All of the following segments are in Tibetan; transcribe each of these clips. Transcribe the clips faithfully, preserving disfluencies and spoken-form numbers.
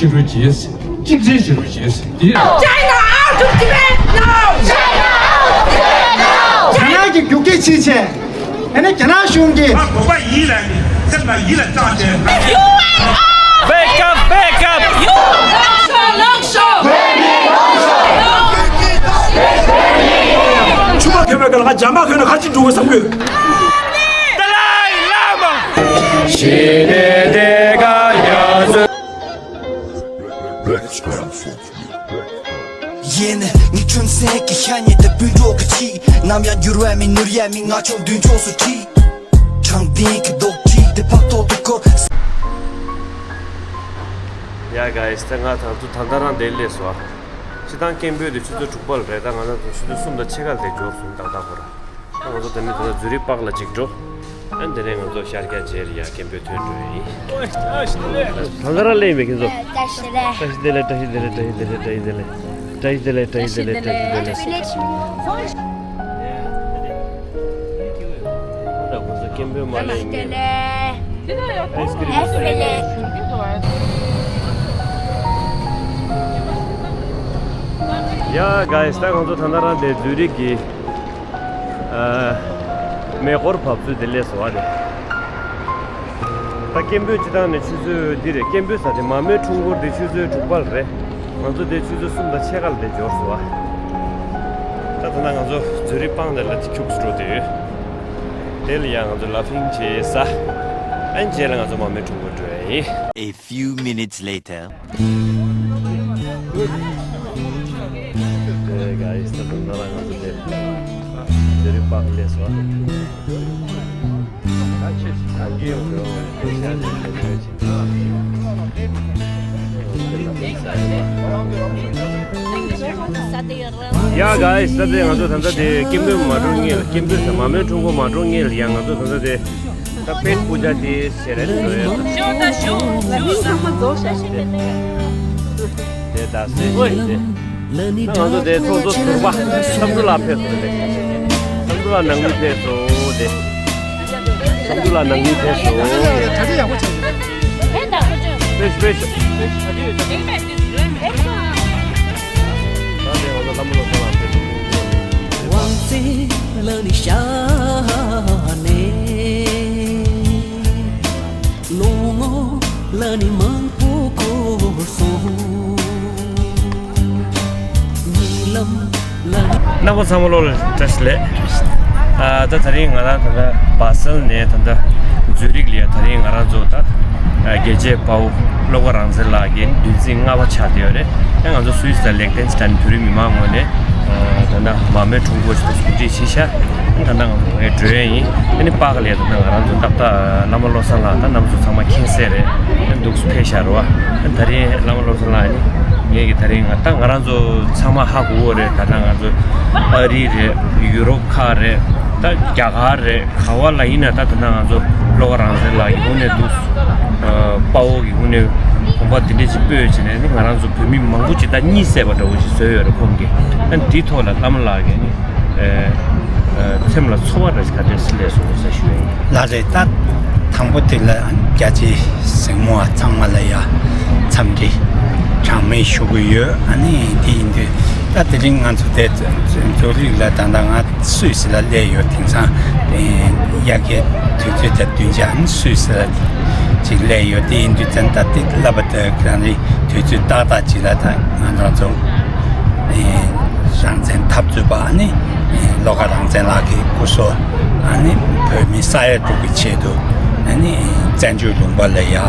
བྱེད་རོགས་གྱིས། གཅིག་སྒྲིལ་བྱེད་རོགས་གྱིས། འདི། China out of Tibet now! China out of Tibet now! རྒྱ་ནག་གི་རྒྱུག་ཁྱི་ཕྱིན་ཆད། ཨ་ནི་རྒྱ་ནག་གཞུང་གིས། ང་དགོངས་པ་ཡིད་ལ་ནི་སེམས་ལ་ཡིད་ལ་བཅངས་ཏེ། Wake up! Wake up! ཆུ་མ་ཁྱོད་པའི་སྐབས་ལ་ང་འཇམ་པ་ཁྱོད་ན་ག་ཅི་འགྲོ་དགོས་བསམ་གྱི་ཡོད། ཏཱ་ལའི་བླ་མ། ཞི་བདེ་སྡེ་དགའ་ཡ་ཟོ། ཡེ་ནས་ངའི་ཁྱོད་སེམས་ཀྱི་ཤ་ཉེ་དུ་སྤུན་གྲོགས་ཀྱི་ཆེད། ནམ་ཡང་འགྱུར་བའི་མི་ནུར་ཡ་མི་ང་ཆོག་མདུན་ཕྱོགས་སུ་ཁྲིད། དྲང་བདེན་གྱི་རྡོག་ཁྲེས་དེ་ཕག་ཐོག་ཏུ་བསྐོར། ཡ་གཱ་ཡིས། ད་ང་ད་དུང་ད་ལྟ་རང་འདིར་སླེབས་སོང་། སྤྱིར་བཏང་སྐད་འབོད་དེ་ཆུ་ཚོད་དྲུག་པ་ལ་རེད། ད་ང་རང་ཚོ་ཆུ་ཚོད་གསུམ་དང་ཕྱེད་ཀ་ལ་དེ་འབྱོར་སོང་ཏག་ཏག་ཁོ་ར། ང་ཚོ་དེ་ནས་དེ་ཚོ་ཛུ་རིག་པཱག་ལ་གཅིག་འགྲོ། ཨ་ནི་དེ་ནས་ང་ཚོ་ཤར་རྒྱག་རྗེས་ལ་ཡར་སྐད་འབོད་ཐོན་འགྲོ་ཡ་ཡིན། ད་ལྟ་རང་སླེབས་མེད་ཁྱེད་ཚོ། བཀྲ་ཤིས་བདེ་ལེགས། བཀྲ་ཤིས་བདེ་ལེགས། བཀྲ་ཤིས་བདེ་ལེགས། བཀྲ་ཤིས་བདེ་ལེགས། བཀྲ་ཤིས་བདེ་ལེགས། བཀྲ་ཤིས་བདེ་ལེགས། བཀྲ་ཤིས་བདེ་ལེགས། ད་ཁོ་ཚོ་སྐད་འབོད་མ་གླེང་ངས། ཡ་གཱ་ཡིས། ད་ང་ཚོ་ད་ལྟ་རང་དེ་ཛུ་རིག་གི་ཨ། མེ་འཁོར་བབས་ཚུལ་དེ་སླེབས་སོང་བ་རེད། ད་སྐད་འབོད་སྤྱིར་བཏང་ནས་ཆུ་ཚོད་འདི་རེད། སྐད་འབོད་ས་དེ་མ་རྨོས་འཁྲུངས་སྐོར་དེ་ཆུ་ཚོད་དྲུག་པ་ལ་རེད། ང་ཚོ་དེ་ཆུ་ཚོད་གསུམ་དང་ཕྱེད་ཀ་ལ་དེ་འབྱོར་སོང་བ། ད་ད་ལྟ་ང་ཚོ་ཛུ་རིག་པཱག་འདི་ལ་ཁྱུག་ཙམ་འགྲོ་བསྡད་ཡོད། དེ་ལ་ཡང་ང་ཚོ་ལ་ཕིང་བྱས་ས། ཨན་རྗེས་ལ་ང་ཚོ་མ་རྨོས་འཁྲུངས་སྐོར་འགྲོ་ཡ་ཡིན། A few minutes later. Hey guys, ད་དུང་ང་རང་ང་ཚོ་དེ་ཛུ་རིག་པཱག་སླེབས་སོང་། ཡ་གཱ་ཡིས། ད་དེ་ང་ཚོ་ད་ལྟ་དེ་སྐད་འབོད་མ་འགྲོ་སྔོན་ལ། སྐད་འབོད་ས་མ་རྨོས་འཁྲུངས་སྐོར་མ་འགྲོ་སྔོན་ལ་ཡང་ང་ཚོ་ད་ལྟ་དེ། ད་པེཊ་པུ་ཇ་དེ་ཟེར་རེད་འགྲོ་ཡོད། ཞོ་ད་ཞོ་ཞོ་ཚང་མ་རྫོགས་ཤག་ཤི་དེ་ནས། དེ་ད་སེ་ཞིག་དེ། ད་ང་ཚོ་དེ་ཚོགས་གཙོ་ཟུར་པ་བསམ་གྲུབ་ལགས་ཕེབས་སོང་དེ། བསམ་གྲུབ་ལགས་ནང་མི་ཕེབས་སོང་དེ། བསམ་གྲུབ་ལགས་ནང་མི་ཕེབས་སོང་དེ། ཕེབས་ཕེབས་ཕེབས། ད་དེ་ང་ཚོ་ལྷ་མོ་བློ་བཟང་ལགས་ཕེབས་སོང་། དབང་རྩལ་ལ་ནི་ཤར་ནས་ལོ་ངོ་ལ་ནི་མང་པོ་འཁོར་སོང་། ཉིན་ལམ་ལ་ནི། རྣམ་པ་ཚང་མ་ལོ་ལ་བཀྲ་ཤིས་བདེ་ལེགས། ཨ། ད་ད་རིང་ང་རང་ད་ལྟ་བ་སལ་ནས་ད་ལྟ་ཛུ་རིག་ལ་ཡ། ད་རིང་ང་རང་ཚོ་ད་རྒྱལ་གཅེས་དཔའ་བོ་བློ་དགའ་རང་བཙན་ལགས་ཀྱི་འདུལ་འཛིན་ལྔ་པ་ཆགས་བསྡད་ཡོད་རེད། ཨ། ང་ཚོ་སུད་སི་དང་ལེག་ཏེན་སི་ཏན་བོད་རིགས་མི་མང་ངོས་ནས། ཨ། ད་ལྟ་མ་རྨོས་འཁྲུངས་སྐོར་ཞིག་ཏུ་གོ་སྒྲིག་བྱས་ཤག་ཨ། ད་ལྟ་ང་ཚོ་ངའི་འགྲོ་ཡ་ཡིན། ཨ་ནི་པཱག་ལ་ཡ་ད་ལྟ་ང་རང་ཚོ་ཏག་ཏག་བླ་མ་བློ་བཟང་ལགས་དང་རྣམ་པ་ཚོ་ཚང་མ་མཁྱེན་གསལ་རེད། ཨ། འདུག་སེ་ཕེབས་ཤག་རེད་བ། ཨ། ད་རིང་བླ་མ་བློ་བཟང་ལགས་ནི་ངེད་ཀྱི་ད་རིང་ང་ད་ང་རང་ཚོ་ཚང་མ་ཧ་གོ་གི་རེད། ད་ལྟ་ང་ཚོ་ཨ་རི་རེད། ཡུ་རོབ་ཁག་རེད། ད་རྒྱ་གར་རེད། ག་བ་ལ་ཡིན་ན་ད་ད་ལྟ་ང་ཚོ་བློ་དགའ་རང་བཙན་ལགས་ཀྱི་དབུ་ནས་འདུག་ཨ། དཔའ་བོ་གི་དབུ་ནས་དགོངས་པ་དེ་འདྲ་ཅིག་སྤོས་བྱས་ནས་ནི་ང་རང་ཚོ་བོད་མི་མང་པོ་ཅིག་ད་གཉིད་སད་པ་འདྲ་བོ་ཞིག་བཟོས་ཡོད་རེད་ཁོང་གིས། ཨ་ནི་དེའི་ཐོག་ལ་བླ་མ་ལགས་ཀྱིས་ནི། ཨ། ཨ། སེམས་ལ་ཚོར་བ་འདྲ་ཞིག་ག་འདྲས་སེ་སླེབས་སོང་ཟེར་ཞུ་ཡ་ཡིན། ལགས་རེད། ད་དང་པོ་དེ་ལ་རྒྱ་ཆེའི་གཟིགས་མོ་བ་ཚང་མ་ལ་ཡ་འཚམས་འདྲི་གྲངས་མེད་ཞུ་གི་ཡོད། ཨ་ནི་དེ་ཡིན་དུས་ད་དེ་རིང་ང་ཚོ་དེ་ཛུ་རིག་ལ་ད་ལྟ་ང་སུད་སི་ལ་སླེབས་ཡོད། དེང་སང་དབྱར་ཁའི་དུས་ཚོད་དང་བསྟུན་བྱས་ཨ་ནི་སུད་སི་ལ་ཅིག་སླེབས་ཡོད། དེ་ཡིན་དུས་ཙང་ད་དེ་ལབ་པ་དེ་རང་རེའི་དུས་ཚོད་ཏག་ཏག་ཅིག་ལ་ད་ང་རང་ཚོ་རང་བཙན་འཐབ་རྩོད་པ་ཨ་ནི་བློ་དགའ་རང་བཙན་ལགས་ཀྱི་སྐུ་སྲོག་ཨ་ནི་བོད་མི་ས་ཡ་དྲུག་གི་ཆེད་དུ་ཨ་ནི་བཙན་བྱོལ་ལུང་པ་ལ་ཡ་ཨ་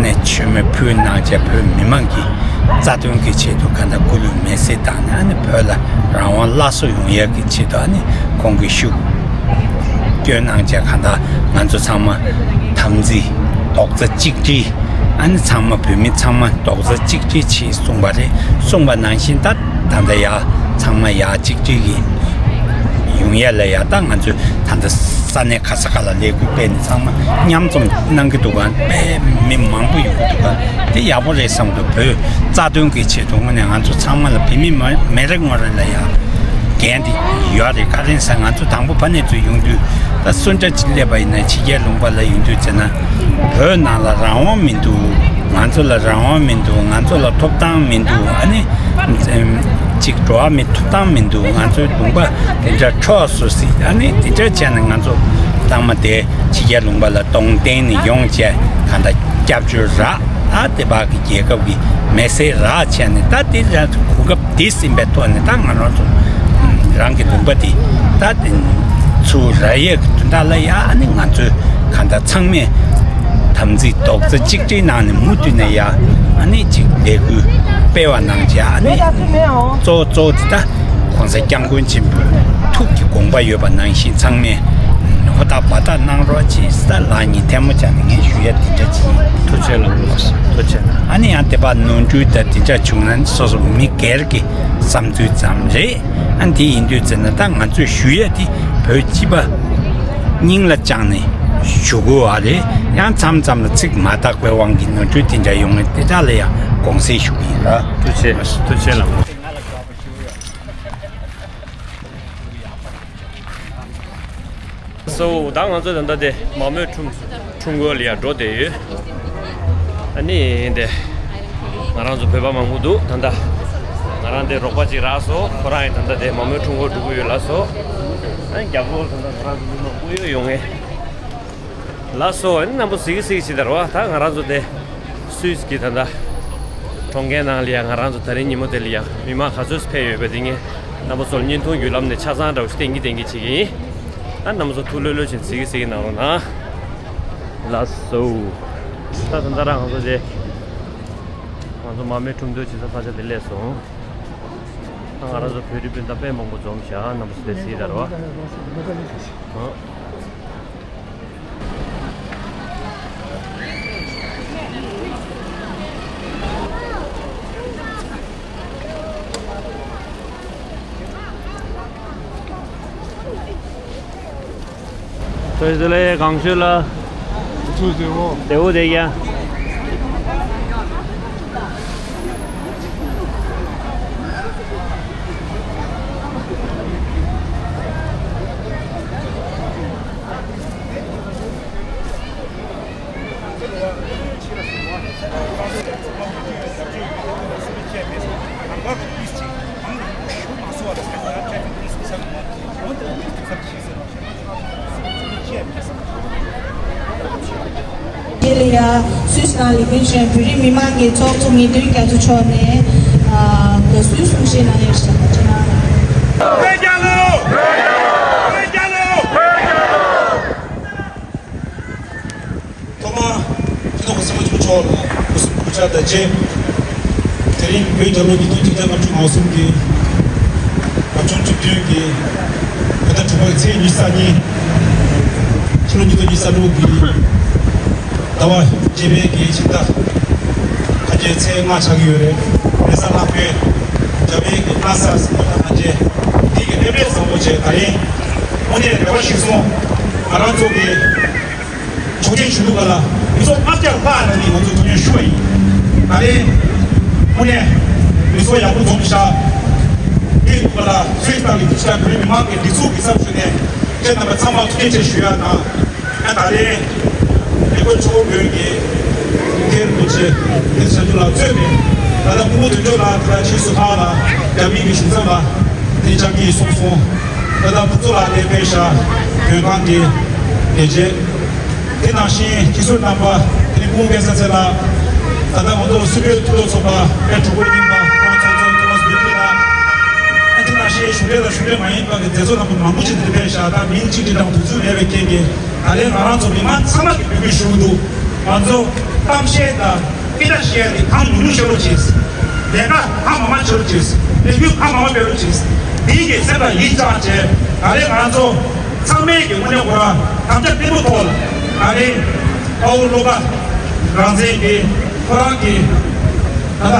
ནི་མཆོད་མེ་ཕུལ་གནང་བྱས་བོད་མི་མང་གི་རྩ་དོན་གྱི་ཆེད་དུ་གང་ལྟར་སྐུ་ལུས་མེར་སྲེག་བཏང་ནས་ཨ་ནི་བོད་ལ་རང་དབང་སླར་གསོ་ཡོང་ཡས་ཀྱི་ཆེད་དུ་ཨ་ནི་ཁོང་གིས་ཤུགས་བསྐྱོན་གནང་བྱས་གང་ལྟར་ང་ཚོ་ཚང་མ་དམ་ཚིག་རྡོག་རྩ་གཅིག་སྒྲིལ། ཨ་ནི་ཚང་མ་བོད་མི་ཚང་མ་རྡོག་རྩ་གཅིག་སྒྲིལ་བྱེད་གསུངས་པ་རེད། གསུངས་པ་ནང་བཞིན་ད་ད་ལྟ་ཡ་ཚང་མ་ཡ་གཅིག་སྒྲིལ་གྱིས་ཡོང་ཡ་ལ་ཡ་ད་ང་ཚོས་ད་ལྟ་ས་གནས་ག་ས་ག་ལ་ལས་འགུལ་སྤེལ་ནས་ཚང་མ་མཉམ་འཛོམས་གནང་གི་འདུག་ག་དཔེ་མི་མང་པོ་ཡོང་གི་འདུག་ག་དེ་ཡག་པོ་རེད་བསམ་འདུག་བོད་རྩ་དོན་གྱི་ཆེད་དུ་དངོས་གནས་ང་ཚོ་ཚང་མ་ལ་བོད་མི་མ་མི་རེ་ངོ་རེ་ལ་ཡ་འགན་དེ་ཡོད་རེད། ག་རེ་ཟེར་ང་ཚོ་དང་པོ་ཕ་ནས་ཚུར་ཡོང་དུས་ད་སུ་འདྲ་ཅིག་སླེབས་པ་ཡིན་ན་ཕྱི་རྒྱལ་ལུང་པ་ལ་ཡོང་དུས་ཟེར་ན་བོད་ནང་ལ་རང་དབང་མི་འདུག་ང་ ང་ཚོ་ལ་རང་དབང་མི་འདུག་ང་ཚོ་ལ་ཐོབ་ཐང་མི་འདུག་ཨ་ནི་ཅིག་འགྲོ་བ་མི་ཐོབ་ཐང་མི་འདུག་ང་ཚོའི་ལུང་པ་དེ་འདྲ་འཕྲོག་སོ་སྲིད། ཨ་ནི་དེ་འདྲ་བྱས་ནས་ང་ཚོ་ཚང་མ་དེ་ཕྱི་རྒྱལ་ལུང་པ་ལ་གདོང་བསྟན་ནས་ཡོང་བྱས་གང་ལྟར་སྐྱབས་བཅོལ་རག་ཨ་དེ་བག་གི་རྒྱལ་ཁབ་ཀྱི་མི་སེར་རག་བྱས་ནས། ད་དེ་ར་གོ་སྐབས་དེ་ཟིན་པའི་ཐོག་ནས་ད་ང་རང་ཚོ་རང་གི་ལུང་པ་དེ་ད་དེ་ཚུར་རག་ཡས་ཀྱི་དོན་དག་ལ་ཡ་ཨ་ནི་ང་ཚོས་གང་ལྟར་ཚང་མས་དམ་ཚིག་རྡོག་རྩ་གཅིག་སྒྲིལ་གནང་ནས་མུ་མཐུད་ནས་ཡ་ཨ་ནི་ཅིག་ལས་འགུལ་སྤེལ་བ་གནང་བྱས། ཨ་ནི་གཙོ་བོ་གཙོ་བོ་དེ་ད་༸གོང་ས་༸སྐྱབས་མགོན་ཆེན་པོའི་ཐུགས་ཀྱི་དགོངས་པ་ཡོད་པ་ནང་བཞིན་ཚང་མས་ཧོ་ཐག་བ་ཐག་གནང་རོགས་གྱིས། ད་ལག་གཉིས་ཐལ་མོ་སྦྱར་ནས་ངས་ཞུ་ཡ་དེ་འདྲ་ཅིག་ཡིན། ཐུགས་རྗེ་ཆེ་ལགས། ཐུགས་རྗེ་ཆེ་ལགས། ཨ་ནི་ཡང་དེ་བ་ནོར་འཁྲུལ་དང་དེ་འདྲ་བྱུང་ན་སོ་སོ་མི་སྒེར་གྱི་བསམ་ཚུལ་ཙམ་རེད། ཨ་དེ་ཡིན་དུས་ཙམ་ན་ད་ང་ཚོས་ཞུ་ཡ་དེ་བོད་སྤྱི་པ་སྙིང་ལ་བཅངས་ནས་ཞུ་དགོས་པ་རེད། ཡང་མཚམས་མཚམས་ལ་ཚིག་མ་དག་པའི་དབང་གིས་ནོར་འཁྲུལ་དེ་འདྲ་ཡོང་ངེས་དེ་དག་ལ་ཡང་དགོངས་སེལ་ཞུ་གི་ཡིན་ལ། ཐུགས་རྗེ་ཆེ། ཐུགས་རྗེ་ཆེ་ལགས། སོ་ད་ང་ཚོ་ད་ལྟ་དེ་མ་རྨོས་ཁྲོམ་ཁྲོམ་སྐོར་ལ་ཡར་འགྲོ་བསྡད་ཡོད། ཨ་ནི་དེ་ང་རང་ཚོ་བོད་པ་མང་པོ་འདུག་ད་ལྟ་ང་རང་དེ་རོགས་པ་ཅིག་རག་སོང་། ཁོ་རང་ཡང་ད་ལྟ་དེ་མ་རྨོས་ཁྲོམ་སྐོར་འགྲོ་གི་ཡོད་ལབ་སོང་། ཨ་ནི་རྒྱབ་ལོགས་ད་ལྟ་ང་རང་ཚོ་མི་མང་པོ་ཡོད་ཡོང་ངེས། ལགས་སོ། ཨ་ནི་རྣམ་པ་གཟིགས་གཟིགས་བྱེད་དར་བ། ད་ང་རང་ཚོ་དེ་སུད་སི་གི་ད་ལྟ་གྲོང་ཁྱེར་ནང་ལ་ཡང་ང་རང་ཚོ་ད་རིང་ཉིན་མོ་དེ་ལ་ཡང་མི་མང་ག་ཚོད་ཕེབས་ཡོད་པ་དེ་ངས་རྣམ་པ་ཚོར་བརྙན་ཐུང་བརྒྱུད་ལམ་ནས་ཆ་ཚང་འདྲ་བོ་ཞིག་བསྟན་གྱི་བསྟན་གྱི་བྱེད་ཀྱི་ཡིན། ཨ་རྣམ་པ་ཚོ་ཐུགས་ལྷོད་ལྷོད་བྱས་གཟིགས་གཟིགས་གནང་རོགས་གནང་། ལགས་སོ། ད་ད་ལྟ་རང་ང་ཚོ་དེ་ང་ཚོ་མ་རྨོས་ཁྲོམ་སྡོད་བྱེད་ས་ས་ཆ་དེ་སླེབས་སོང་། ད་ང་རང་ཚོ་བོད་རིགས་སྤུན་ཟླ་དཔེ་མང་པོ་འཛོམས་ཤག་རྣམ་པ་ཚོ་དེ་གཟིགས་དར་བ། ཨ། བཀྲ་ཤིས་བདེ་ལེགས། གང་ཞུ་ལ། བདེ་པོ་བདེ་པོ་བདེ་ཡ། དེ་ལ་ཡ་སུད་སི་ནང་ལས་འགུལ་བྱེད་བོད་རིགས་མི་མང་གི་ཚོགས་གཙོ་ངེས་དོན་རྒྱ་མཚོ་མཆོག་ནས་ཨ་དགའ་བསུའི་གསུང་བཤད་གནང་ཡ་ཞིག་དང་ཁྲིད་གནང་། ཐོག་མར་སྤྱི་ནོར་གོང་ས་སྐྱབས་མགོན་ཆེན་པོ་མཆོག་ལ་སྐུ་གཟུགས་སྐུ་ཕྱག་དང་བཅས། དེ་རིང་བོད་རྒྱལ་ལོ་ཉིས་སྟོང་ཆིག་བརྒྱ་ལྔ་བཅུ་ང་གསུམ་གྱི་ལྷ་ལྕམ་བཅུ་བདུན་གྱི་བོད་ཟླ་དྲུག་པའི་ཚེས་ཉི་ཤུ་རྩ་གཉིས། ཕྱི་ལོ་ཉིས་སྟོང་ཉི་ཤུ་རྩ་དྲུག་གི་ཟླ་བ་བརྒྱད་པའི་གི་ཕྱི་ཟླ་ཁ་གྱའི་ཚེས་ལྔ་ཆགས་ཀྱི་ཡོད་རེད། རེས་གཟའ་ལྷག་པའི་རྒྱ་བལ་གྱི་ལྷ་ས་ཟེར་བ་ལ་ལྷ་རྗེ་འདི་གི་ལྷ་རྗེ་བཟང་པོ་བྱས། ད་རིང་དངོས་གནས་རེ་བ་ཞིག་སོང་། ང་རང་ཚོ་གི་ཆོག་མཆན་ཞུ་འདུག་ག་ལ། མི་ཚོགས་ལྔ་བརྒྱ་ལྷག་ལ་ནི་ང་ཚོ་ཐུགས་སྨོན་ཞུ་བ་ཡིན། ད་རེས་དངོས་གནས་མི་ཚོགས་ཡག་པོ་འཛོམས་ཤག་འདི་འདུག་ག་ལ། སུད་སི་ནང་གི་ཕྱི་དྲག་བོད་མི་མང་གི་སྒྲིག་འཛུགས་ཀྱི་ཚབ་ཞུས་ནས་ཁྱེད་རྣམ་པ་ཚང་མ་ཐུགས་རྗེ་ཆེ་ཞུ་ཡ་དང་། ཨ་ད་རེས་ལས་འགུལ་ཚོགས་པའི་གི་ཐེར་འདུག་ཆེ་དེ་བྱ་རྒྱུ་ལ་བརྩོན་ནས། ད་ལྟ་སྐུ་ངོ་དོན་གཅོད་ལགས་དེ་ལ་ཕྱིས་སུ་ཁག་ལ་རྒྱ་མི་གི་གཞུང་ཚབ་ལ་དེ་བཅར་གྱི་གསུངས་སོང་། ད་ལྟ་ཕུན་ཚོགས་ལགས་དེ་ཕེབས་ཤག་བོད་ཁང་གི་ལས་བྱེད། དེ་ནང་བཞིན་སྤྱི་ཟུར་རྣམ་པ་དེ་ནི་སྐུ་ངོ་སྤེན་ཚེ་ལགས། ད་ལྟ་ང་ཚོ་སུད་བོད་མཐུན་ཚོགས་ཚོགས་པ་དཔལ་གྲུབ་པ་རྙིང་པ་ཁོང་ཚོ་ཚོ་ཐོ་མཱ་སི་བྷི་ཏི་ལགས། དེ་ནང་བཞིན་གཞུང་འབྲེལ་དང་གཞུང་འབྲེལ་མ་ཡིན་པ་གི་མཛད་གཙོ་རྣམ་པ་མང་པོ་ཅིག་དེ་ཕེབས་ཤག་ད་མིང་གཅིག་སྒྲིལ་དང་དུས་ཚོད་མེད་པའི་རྐྱེན་གྱིས་ད་རེས་ང་རང་ཚོ་མི་མང་ཚང་མ་གི་འབོད་སྐུལ་ཞུ་གི་འདུག་ང་ཚོ་གཏམ་བཤད་དང་། དཔེ་ཆ་བཤད་དེ་གང་ཉུང་ཉུང་བཤད་རོགས་བྱེད། ལས་ཀ་གང་མང་མང་བྱེད་རོགས་བྱེད། ལས་འགུལ་གང་མང་མང་སྤེལ་རོགས་བྱེད། དེའི་གི་སེམས་ལ་ཡིད་ཆེས་བྱས། ད་རེས་ང་ཚོ་ཚང་མས་ཀྱི་དངོས་གནས་ཁོ་རང་དམ་བཅའ་བརྟན་པོ་ཐོག་ལ་ད་རེས་དཔའ་བོ་བློ་དགའ་རང་བཙན་གྱི་ཁོ་རང་གི་ད་ལྟ་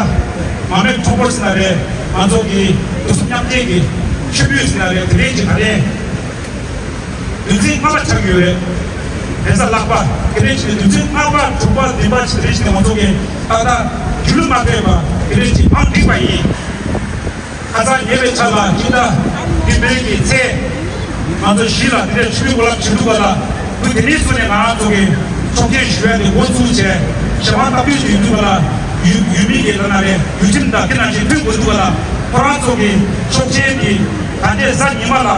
མ་རྨོས་ཁྲོམ་སྐོར་ཟེར་ན་རེད། ང་ཚོ་གི་དུས་གསུམ་མཉམ་སྐྱེད་ཀྱི་མཆོད་འབུལ་ཟེར་ན་རེད། དེ་རིང་གི་ད་རེས། དོན་ཚན་ལྔ་པ་ཆགས་ཡོད་རེད། རེས་གཟའ་ལྷག་པ་དེ་རིང་ཞིག་ནས་དོན་ཚན་ལྔ་པ་དྲུག་པ་བདུན་པ་ཞིག་དེ་རིང་ཞིག་ནས་ང་ཚོ་གི་ཏག་ཏག་རྒྱུན་ལས་མ་ཕེབས་པ་དེ་རིང་ཞིག་ཨང་འགྲིག་པ་ཡིན། ཁ་སང་ཉེ་བའི་ཆར་ལ་སྤྱི་ཟླ་བདུན་པའི་གི་ཚེས་ང་ཚོ་བཞི་ལ་དེ་འདྲའི་ཆུ་བོའི་གོ་ལ་བྱེད་འདུག་ག་ལ། དུས་དེ་རིང་སུ་ནས་ང་རང་ཚོ་གི་ ཆོག་མཆན་ཞུ་ཡ་དེ་འགོ་བཙུགས་བྱས་ཞལ་པར་བཏབ་དུས་དུས་འདུག་ག་ལ། ཡུལ་ཡུལ་མི་གི་ལ་ན་རེ་ཡུལ་ཁྲིམས་དང་དེ་ནང་བཞིན་མཐུན་དགོས་འདུག་ག་ལ། ཁོ་རང་ཚོ་གི་ཆོག་མཆན་གྱི་ད་ལྟའི་གཟའ་ཉི་མ་ལ་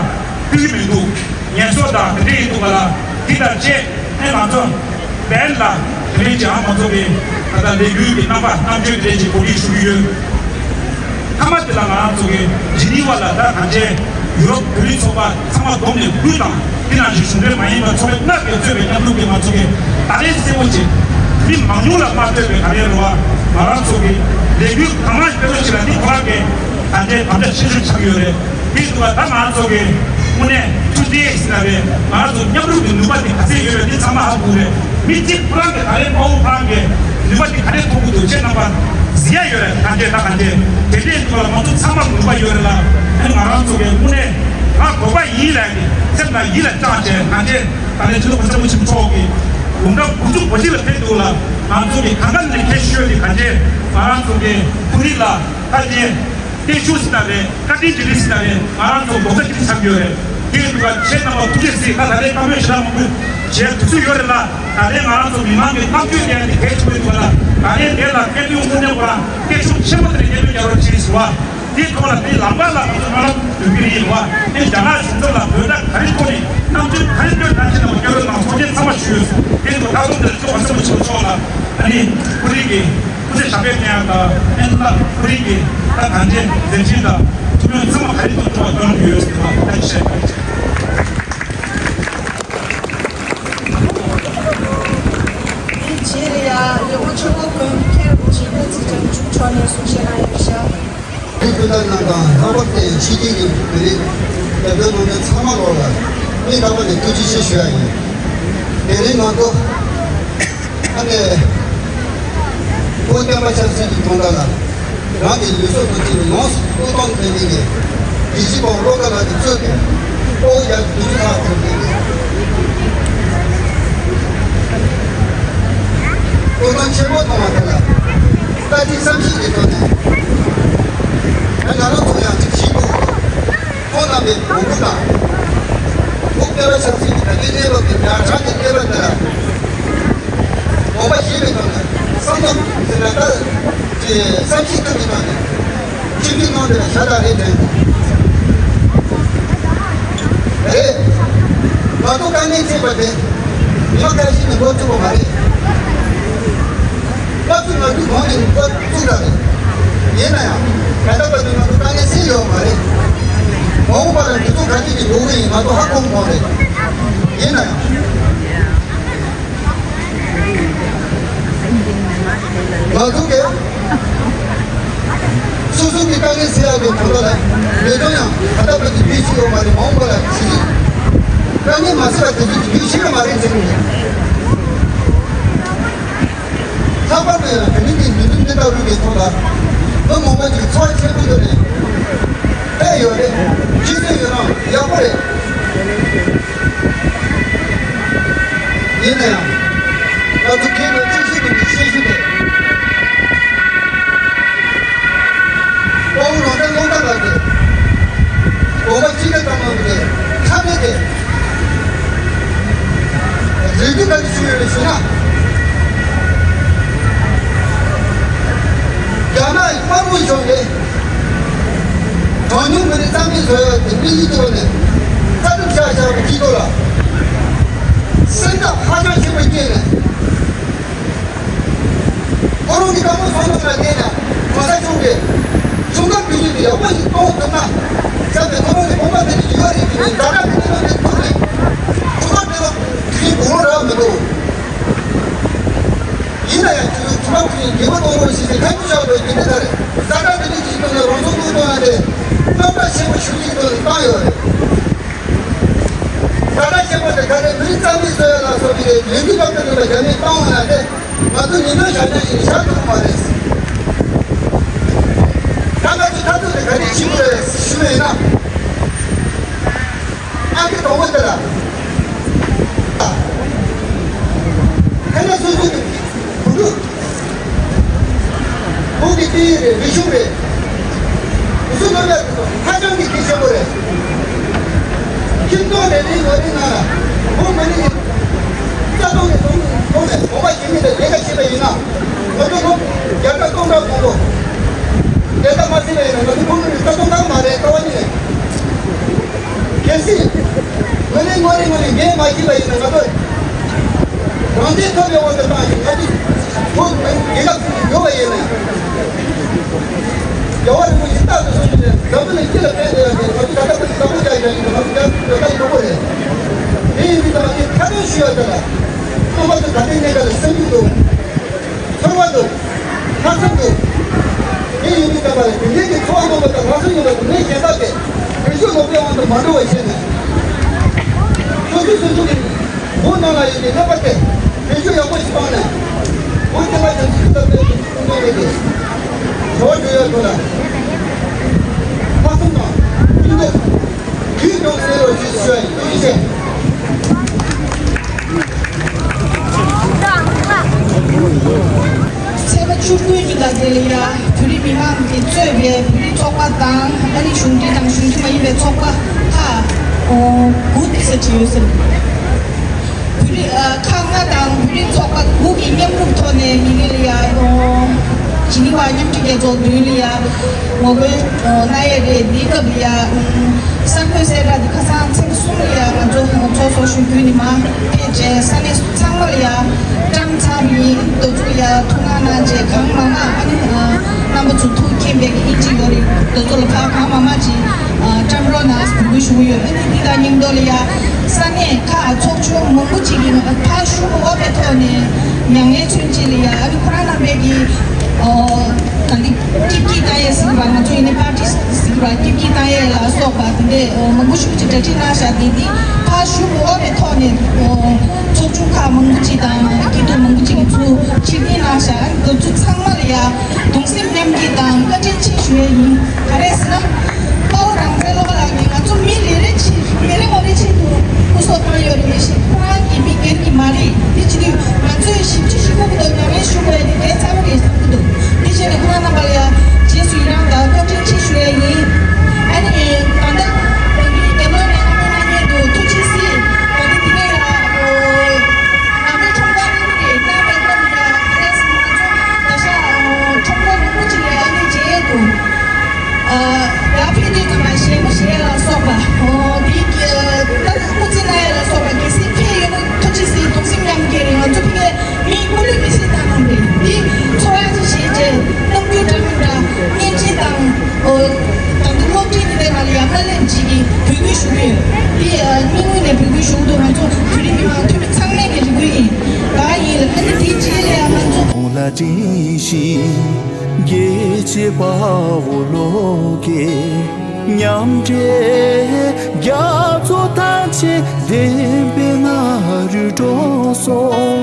ཕུལ་གྱི་མི་འདུག་ངལ་གསོ་དང་དེ་འདྲ་ཡིན་འདུག་ག་ལ། དེ་དང་བཅས་ཨེ་ང་ཚོ་བན་ལ་དེ་འདྲའི་ཅིག་ཨ་ང་ཚོ་གི་ད་ལྟ་ལས་འགུལ་གྱི་རྣམ་པ་རྣམ་དཔྱོད་དེ་འདྲའི་ཅིག་གོ་སྒྲིག་ཞུ་གི་ཡོད། མཐའ་མ་དེ་ལ་ང་རང་ཚོ་གི་ཇི་ནི་ཝ་ལ་ད་གང་བྱས་ཡུ་རོབ་བོད་རིགས་ཚོགས་པ་ཚང་མ་བསྡོམས་ནས་དབུས་དང་དེ་ནང་བཞིན་གཞུང་འབྲེལ་མ་ཡིན་པ་ཚོགས་པ་ལྔ་གིས་གཙོས་པའི་མཉམ་རུབ་ཀྱིས་ང་ཚོ་གི་ད་ལན་གསལ་པོ་བྱས། མི་མང་ཉུང་ལ་མ་ལྟོས་པའི་ག་རེ་རེད་བ། ང་རང་ཚོ་གི་ལས་འགུལ་གང་མང་སྤེལ་རོགས་བྱེད་ལ་འདི་ཁོ་རང་གི་ད་ལྟའི་དམ་བཅའ་ཆེ་ཤོས་ཆགས་ཡོད་རེད། དེ་འདུག་བ། ད་ང་རང་ཚོ་གི་དངོས་གནས་མཐུན་སྒྲིལ་ཟེར་ན་རེད། ང་རང་ཚོ་མཉམ་རུབ་ཀྱི་ནུས་པ་དེ་ག་ཚད་ཡོད་རེད། འདི་ཚང་མ་ཧ་གོ་རེད། མི་གཅིག་ཁོ་རང་གི་ད་ལན་དཔའ་བོ་ཁོ་རང་གི་ནུས་པ་དེ་ག་རེ་མཐོང་གི་འདུག་ཅེས་རྣམ་པ་གཟིགས་ཡ་ཡོད་རེད། གང་བྱས་ད་གང་བྱས་དེ་འདྲའི་འདུག་བ་ལ་ང་ཚོ་ཚང་མར་ནུས་པ་ཡོད་རེད་ལ། ཨ་ནི་ང་རང་ཚོ་གི་དངོས་གནས་ང་དགོས་པ་ཡིན་ལབ་ནས་སེམས་ལ་ཡིད་ལ་བཅངས་བྱས་གང་བྱས་ད་ལན་སྤྱི་འཐུས་གོང་ས་སྐུ་ཆེན་མཆོག་གིས་དགུང་གྲངས་དགུ་བཅུ་གོ་གཅིག་ལ་ཕེབས་འདུག་ལ། ང་ཚོ་གི་གང་ག་ནས་ཁྱད་ཆོས་དེ་གང་བྱས་ང་རང་ཚོ་གི་ཁོར་ཡུག་ལ་ད་བྱས། བརྟན་བཞུགས་ཟེར་ན་རེད། བཀའ་དྲིན་རྗེས་དྲན་ཟེར་ན་རེད། ང་རང་ཚོ་ལོ་ཙཱ་གཅིག་ཆགས་ཡོད་རེད། དེ་ཡིན་དུས་ཁྱེད་རྣམ་པ་ཐུགས་རྗེ་གཟིགས། ད་ད་རེས་བཀའ་མོལ་ཞེ་དྲག་མང་པོ་བྱས་དུས་ཚོད་ཡོད་རེད་ལ། ད་རེས་ང་རང་ཚོ་མི་མང་གི་རྣམ་དཔྱོད་ལྡན་དེ་གལ་ཆེན་པོ་ཡིན་པ་ལ། ད་རེས་འདི་ལ་སྐད་འབོད་དངོས་གནས་ཁོ་རང་སྐད་ཆུང་ཆེན་པོ་དེ་ནས་སྐད་འབོད་རྒྱག་རོགས་བྱེད་ཟེར་བ། དེའི་ཐོག་ལ་དེའི་ལམ་ཁ་ལ་ང་ཚོ་མ་ལབ་འདོན་གྱི་ཡིན་བ། དེ་རྒྱ་ནག་གཞུང་ཚབ་ལ་འབོད་སྒྲ་ག་རེ་ཐོག་ནས་རྣམ་དཔྱོད་ག་རེ་སྟོན་ཐབས་བྱེད་ན་མ་སྐྱོ་རོགས་གནང་། ཐུགས་རྗེ་ཚང་མ་ཞུས། དེ་ཚོ་ད་དུང་དེར་ཚོགས་པ་ཆེན་པོ་ཆེན་པོ་ཚོགས་ལ་ཨ་ནི་ཁོ་རིག་གི་སྐུ་ཚེ་ཞབས་པད་བརྟན་ཡག་དང་། ཨེ་ན་ཁོ་རིག་གི་ད་གང་བྱས་མཛད་འཕྲིན་དང་ཐུགས་སྨོན་ཚང་མ་ག་རེ་གཏོང་ཐུབ་པ་གཏོང་གི་ཡོད་ཟེར་བ་ད་བཤད་པ་རེད། དེ་རྗེས་ལ་ཡ་ལས་ཁུངས་ཆེན་མོ་ཁོན་མཁན་རིན་པོ་ཆེ་བསྟན་འཛིན་རྒྱ་མཚོ་མཆོག་ནས་གསུང་བཤད་གནང་ཡོད་ཤག་དེ་སྐུ་ཚབ་རྣམས་དང་ལྷག་པར་དུ་ཕྱི་རྒྱལ་གྱི་བོད་རིགས་སྐྱབས་བཅོལ་གནང་མཁན་ཚང་མ་ལོག་ལ་སྙིང་ཐག་པ་ནས་ཐུགས་རྗེ་ཆེ་ཞུ་ཡ་ཡིན། དེ་རིང་ང་ཚོ་ཨ་ནེ་བོད་བསྟན་པ་ཆབ་སྲིད་ཀྱི་དོན་དག་ལ་རང་གི་ལུས་སྲོག་ཐུགས་ཆེན་ཡོངས་སུ་བློས་གཏོང་མཁན་གྱི་དགེ་བཤེས་པ་བློ་དགའ་ལགས་ཀྱིས་གཙོས་པའི་ཨོ་ཡ་དུས་ཚོད་ཐག་གཅོད་མཁན་གྱི་སྐུ་མགྲོན་ཆེན་པོ་མཐོང་བ་དེ་ལ་བཀའ་དྲིན་བསམ་ཤེས་ཀྱི་ཐོག་ནས་ང་རང་ཚོ་ཡང་གཅིག་བྱེད་དགོས། ཁོང་རྣམ་པའི་དགོངས་པ་དང་། བོད་བསྟན་པ་ཆབ་སྲིད་ཀྱི་ད་ལྟའི་གནས་བབ་དེ་ཡང་རང་གི་གནས་བབ་དེ་ལ་དགོངས་པ་བཞེས་པའི་ཐོག་ནས་བསམ་བློ་ཟེར་ན་ད་ཀྱི་བསམ་གཞིག་ཐུབ་པའི་ཐོག་ནས་སྤྱི་འཐུས་ནང་དེ་ལ་ཤ་སྟག་རེད་དྲན། རེད། ང་ཚོ་དཀའ་ངལ་འཕྲད་པ་དེ་མི་མང་ཁ་ཤས་ནས་འགོ་བཙུགས་པ་མ་རེད། སྐབས་སུ་ང་ཚོའི་གོང་ནས་འགོ་བཙུགས་པ་རེད། ཡིན་ན་ཡང་ད་ལྟ་བར་དུ་ང་ཚོ་དཀའ་ངལ་སེལ་ཡོད་མ་རེད། མ་འོངས་པ་ལ་འདི་ཚོ་ག་ཚོད་ཀྱི་འགྲོ་གི་ཡིན་ང་ཚོ་ཧ་གོ་གི་མ་རེད། ཡིན་ན་ཡང་ང་ཚོ་གིས་སོ་སོ་གི་དཀའ་ངལ་སེལ་ཡག་གི་དོན་དག་ལ་ལས་དོན་ཡང་ད་ལྟ་བར་དུ་རྒྱུན་ཞིག་ཡོད་མ་རེད། མ་འོངས་པ་ལ་ཇི་སྲིད་དཀའ་ངལ་མ་སེལ་བ་དེ་ཚོ་གི་རྒྱུན་ཞིག་ཡོད་མ་རེད་ཟེར་གི་ཡོད། ལྷག་པར་དུ་ཡང་བོད་མི་གི་མི་ལུས་འདི་ལྟ་བུ་གི་ཐོག་ལ་མི་མང་པོ་ཅིག་འཚོ་བ་ཆེན་པོ་ཡོད་རེད། དཔེ་ཡོད་རེད། ཇི་སྲིད་ཡོད་རུང་ཡག་པོ་རེད། ཡིན་ན་ཡང་ང་ཚོ་གལ་ཏེ་གཅིག་གཅིག་གི་ཤེས་ཤུགས་དེ་དཔའ་བོ་རང་བཙན་སློབ་གྲྭ་ལ་དེ་དགོངས་པ་གཅིག་གི་གཏམ་ལ་དེ་ཁ་ནས་དེ་རེ་སྐུལ་ག་རེ་ཞུ་ཡོད་རེད་ཞུ་ན། རྒྱ་ནག་དམར་པོ་གཞུང་གིས་གྲངས་ཉུང་མི་རིགས་རྩ་མེད་བཟོ་ཡག་གི་དམིགས་ཡུལ་ཐོག་ནས་རྩ་ཁྲིམས་བཞག་བཞག་པའི་སྤྱི་ཚོགས་ལ་སེམས་འཚབ་ཧ་ཅང་ཆེན་པོ་སྐྱེས་ནས། ཁོ་རང་གི་བཀའ་མོལ་གསུང་སྟངས་ལ་བལྟས་ན་གོང་ས་མཆོག་གིས་གསུང་སྟངས་ཕུལ་ཡུལ་དེ་ཡག་པོ་ཞིག་གཏོང་ཐུབ་ན་བསམ་པའི་ཁོ་རང་གི་དགོངས་པ་དེ་ནི་ཡོད་རེད། དེ་ནི་ཛ་དྲག་གི་གནས་ལུགས་དེ་ཐུག་རེད། ཁོ་པ་དེ་ལ་དེ་རིང་དགོངས་རག་མི་འདུག་ཡིན་ན་ཡང་ཁྱོད་ཚོ་ཚོང་པ་ཁོ་ཡིན་རྒྱལ་པོ་གཏོང་རོགས་ཞེས་ཟེར་ཁ་ཆུ་བཞག་པའི་རྒྱུ་མཚན་ག་རེ། ཛ་དྲག་དེ་ནི་ཅིག་གཏོང་ནས་རང་སྲོག་ཐུག་གཏོང་ཡ་དེ་རྣམ་གྲངས་ཆེན་པོ་ཞུ་ཅིག་གཏོང་ནས་བཏང་ཡོད་རེད། ཛ་དྲག་ཆེན་པོ་དེ་ག་རེ་མི་རིགས་རྩ་མེད་བཟོ་ཡ་ལ་སོགས་པའི་ལས་འགུལ་སྐབས་དེ་ནང་ལ་རྒྱ་མིས་བཏང་བ་ན་དེ། ང་ཚོ་ཉིན་ནོར་ཞག་ཉིན་ཞིག་བཞག་ཐུབ་ཀྱི་མ་རེད། ད་ང་ཚོ་འཐབ་རྩོད་དེ་ག་འདྲས་བྱེད་དགོས་རེད་ཞུས་པ་ཡིན་ན། ཨང་ཀི་དང་པོ་དེ་ལ། ཧེ་ན་སོ་སོ་གི་བུ་ཕྲུག་བོད་ཀྱི་སྐད་ཡིག་རེད། རིག་གཞུང་རེད། དེ་ཚོ་སློབ་ཡག་དེ་ཚོ་ཧ་ཅང་གི་གལ་ཆེན་པོ་རེད། ཁྱིམ་ཚང་རེ་རེའི་ངོས་ནས་ནང་ལ་བོད་མི་རིགས་ཀྱི་རྩ་དོན་གྱི་དོན་ ཁོང་ནས་དགོངས་པ་བཞེས་མི་དང་ལས་ཀ་བྱས་པ་ཡིན་ན། ང་ཚོ་ཁོང་བརྒྱ་ཆ་སྟོང་ཕྲག་མང་པོ་ལས་ཀ་མ་བྱས་པ་ཡིན་ན། ང་ཚོ་ཁོང་ཚོ་ལ་ལྟ་སྟངས་གང་མ་རེད། ལྟ་བ་ནི་རེད། གལ་སྲིད་ངོས་ནས་ངོས་ནས་ངོས་ནས་འགན་མ་བཞེས་པ་ཡིན་ན། ང་ཚོ་རང་བཙན་ཐོབ་པའི་འོག་ཏུ་བཏང་ཞིང་། ང་ཚོ་བོད་རྒྱལ་ཁབ་ཡོད་པ་ཡིན་ན། རྒྱལ་བ་རིན་པོ་ཆེ་རྟག་ཏུ་གསུངས་ཡོད་པའི་འཛམ་བུ་གླིང་སྤྱི་ལ་ཕན་བདེ་བ་ཞིག་ང་ཚོ་ད་ལྟ་བར་དུ་བདག་པོ་རྒྱག་བཞག་ཡིན་པ་ང་ཚོ་རྒྱ་རྒྱ་ལྟ་ཡོད་པ་རེད། དེ་ཡིན་དུས་ད་ང་ཚོས་ཁ་སྣོན་ཞུ་ཡ་དེ་ལ། རྣམ་པ་ཚོ་ད་ལྟའི་གནས་སྐབས་ལ་སེམས་ཤུགས་འདུག་ཚོར་བ་འདུག་ལྷག་བསམ་འདུག་དེ་ཡིན་དུས་ད་བར་དེ་འདྲའི་གི་ཚོར་བ་སྣང་བ་དང་ལྷག་བསམ་ཡོད་པ་དེ་ངས་གཞན་དག་གིས་བོད་ཤུགས་ལོག་པའི་དབང་དུ་མ་འགྲོ་བ་བྱས་ནས། སོ་སོའི་སོ་སོ་གི་བོད་ནང་ལ་ཡོད་པའི་གནས་བབ་དེ་བེད་སྤྱོད་ཡག་པོ་ཞིག་བཏང་ནས། བོད་བསྟན་པ་རྒྱ་མཚོའི་སྐུ་ཚབ་པའི་སྐུ་ངོ་རེད་དེ། བྱ་བ་སྒྲུབ་ཡ་ཐོག་ལ་ལྷག་བསམ་དང་སྙིང་སྟོབས་རྒྱུན་སྐྱོང་གནང་རོགས་ཞེས་ཞུ་བ་ཡིན། ཐུགས་རྗེ་ཆེ། ཚེས་པ་བཅུ་དགུའི་ཉིན་ལ་དེ་ལ་ཡ། བོད་རིགས་མི་མང་གིས་གཙོས་པའི་བོད་རིགས་ཚོགས་པ་དང་། ཨ་ནི་གཞུང་འབྲེལ་དང་གཞུང་འབྲེལ་མ་ཡིན་པའི་ཚོགས་པ་ཁག་དགུ་དེ་ཟེར་གྱི་ཡོད་ཟེར། བོད་རིགས་ཨ་ཁག་ལྔ་དང་བོད་རིགས་ཚོགས་པ་དགུ་གི་མཉམ་རུབ་ཐོག་ནས་མི་རིགས་ལ་ཡ། ཨོ། ཇི་ནི་ཝ་མཉམ་འབྲེལ་རྒྱལ་ཚོགས་མདུན་ལ་ཡ་ངོ་རྒོལ་ཨོ་གནང་ཡས་རེད། འདིའི་སྐབས་ལ་ཡ། ཨུམ། གསར་འགོད་གསལ་བསྒྲགས་འདི་ཁ་སང་ཚེས་པ་གསུམ་ལ་ཡ་ང་ཚོ་ཚོགས་གཙོ་གཞོན་སྐྱིད་ནས་མར་ཕེབས་བྱས། ས་གནས་ཚང་མ་ལ་ཡ་བཀྲམ་ཚར་བ་ཡིན། དེ་ཚོ་ལ་ཡ་ཐུགས་སྣང་གནང་བྱས། གང་མང་མང་། ཨ་ནི་རྣམ་པ་ཚོ་ཐུགས་མཁྱེན་པའི་ཨིན་ཇི་ཡོད་རེད། དེ་ཚོ་ལ་ཕར་གང་མང་མང་ཅིག་བཀྲམ་རོགས་གནང་ཟེར་འབོད་སྐུལ་ཞུ་གི་ཡོད། ཨ་ནི་འདི་དང་མཉམ་དུ་ལ་ཡ་ས་གནས་ཁག་ཚོགས་ཆུང་མང་པོ་ཅིག་གིས་ཕར་ཞུགས་འོས་པའི་ཐོག་ནས་མྱ་ངན་མཚོན་བྱེད་ལ་ཡ། ཨ་ནི་ཁོ་རང་རྣམ་པས་ཀྱིས་ཨོ། ད་འདི་སྐྱིད་སྐྱིད་བཏང་ཡས་ཟེར་བ། ང་ཚོ་ཡིན་ནའི་པར་ཊི་ཟེར་བ། སྐྱིད་སྐྱིད་བཏང་ཡས་ལ་སོགས་པ་དེ་འདྲས་མང་པོ་ཞིག་ཅིག་གྲ་སྒྲིག་གནང་བཞག་དེ་འདི་ཕར་ཞུགས་འོས་པའི་ཐོག་ནས་ཚོགས་ཆུང་ཁག་མང་པོ་ཅིག་དང་སྐྱིད་སྡུག་མང་པོ་ཅིག་གི་ཚུར་ཕྱིར་འཐེན་གནང་བཞག་དེ་ཚོ་ཚང་མ་ལ་ཡ་གདུང་སེམས་མཉམ་སྐྱེད་དང་བཀའ་དྲིན་ཆེ་ཞུ་ཡས་ཡིན། ག་རེ་ཟེར་ན། དཔའ་བོ་རང་བཙན་བློ་དགའ་ལགས་ཀྱིས་ང་ཚོ་མི་རེ་རེ་ཆེད། མི་རེ་ངོ་རེ་ཆེད་དུ་སྐུ་སྲོག་བཏང་ཡོད་རེད་མི་ཤེས། ཁོ་རང་གི་མི་སྒེར་གྱི་མ་རེད། དེ་བྱེད་དུས་ང་ཚོས་ཞིབ་ཕྲ་ཞིབ་པོ་གི་ཐོག་མྱ་ངན་ཞུ་དགོས་ཡ་དེ་གལ་ཆེན་པོ་རེད་བསམ་གྱི་འདུག་དེ་བྱས་ནས་ཁོ་རང་རྣམ་པ་ལ་ཡ་རྗེས་སུ་ཡི་རང་དང་བཀའ་དྲིན་ཆེ་ཞུ་ཡ་ཡིན། ཨ་ནི་ད་ལྟ་རྒྱ་ནག་ནས་ཨ་མའི་གནང་མཁན་འདུག་ཐུགས་རྗེ་གཟིགས། ད་ལྟ་དེ་ནས་ཡ་ཨ་མའི་ཁྲོམ་སྐོར་གནང་གི་རེད། གནང་བའི་སྐབས་ལ་ཡ་ག་རེ་ཟེར་ན། ང་ཚོ་ད་ཆ་ཁྲོམ་སྐོར་མང་པོ་ཅིག་ལ་ཨ་ནི་མཇལ་ཡས་འདུག་ཡར་ཕེབས་དུས་ཙམ་པ་ཞལ་ངོ་བཞེས་ལ་སོགས་པ། འོ་དེའི་ད་སྐུ་རྩེད་གནང་ཡས་ལ་སོགས་པ་གལ་སྲིད་ཕེབས་ཡོད་ན་ཐུགས་རྗེ་གཟིགས། གདུང་སེམས་མཉམ་སྐྱེད་རེད། ང་ཚོ་ཕ་གིའི་མིའི་སྐུ་ལུས་མི་ཚེ་བཏང་གནང་རེད། འདི་ཚོར་བ་ཅིག་བཞེས་རྗེས་རྣམ་འགྱུར་འདྲ་མི་འདྲ་བརྙན་འཕྲིན་དང་། འོ་ད་དུང་གློག་འཕྲིན་འདི་འདྲའི་ནང་ལ་ཡང་ཧ་ལས་ཅིག་གིས་འབོད་སྐུལ་ཞུ་གི་ཡོད། འདི་སྙིང་དབུས་ནས་འབོད་སྐུལ་ཞུ་གི་འདུག་ང་ཚོ་བོད་རིགས་མི་མང་འཐུས་མི་ཚང་མས་ཀྱི་རེ་སྐུལ་ཡིན། གང་ཡིན་ལ་ཨ་ནི་དེའི་རྗེས་ལ་ཡང་ང་ཚོ། ཁོང་ལ་དྲིན་ཤིང་རྒྱལ་གཅེས་དཔའ་བོ་བློ་དགའ། མཉམ་འབྲེལ་རྒྱ་མཚོ་ཐང་ཆེན་བདེན་པའི་མངའ་རིས་སྒྲོག་སོང་།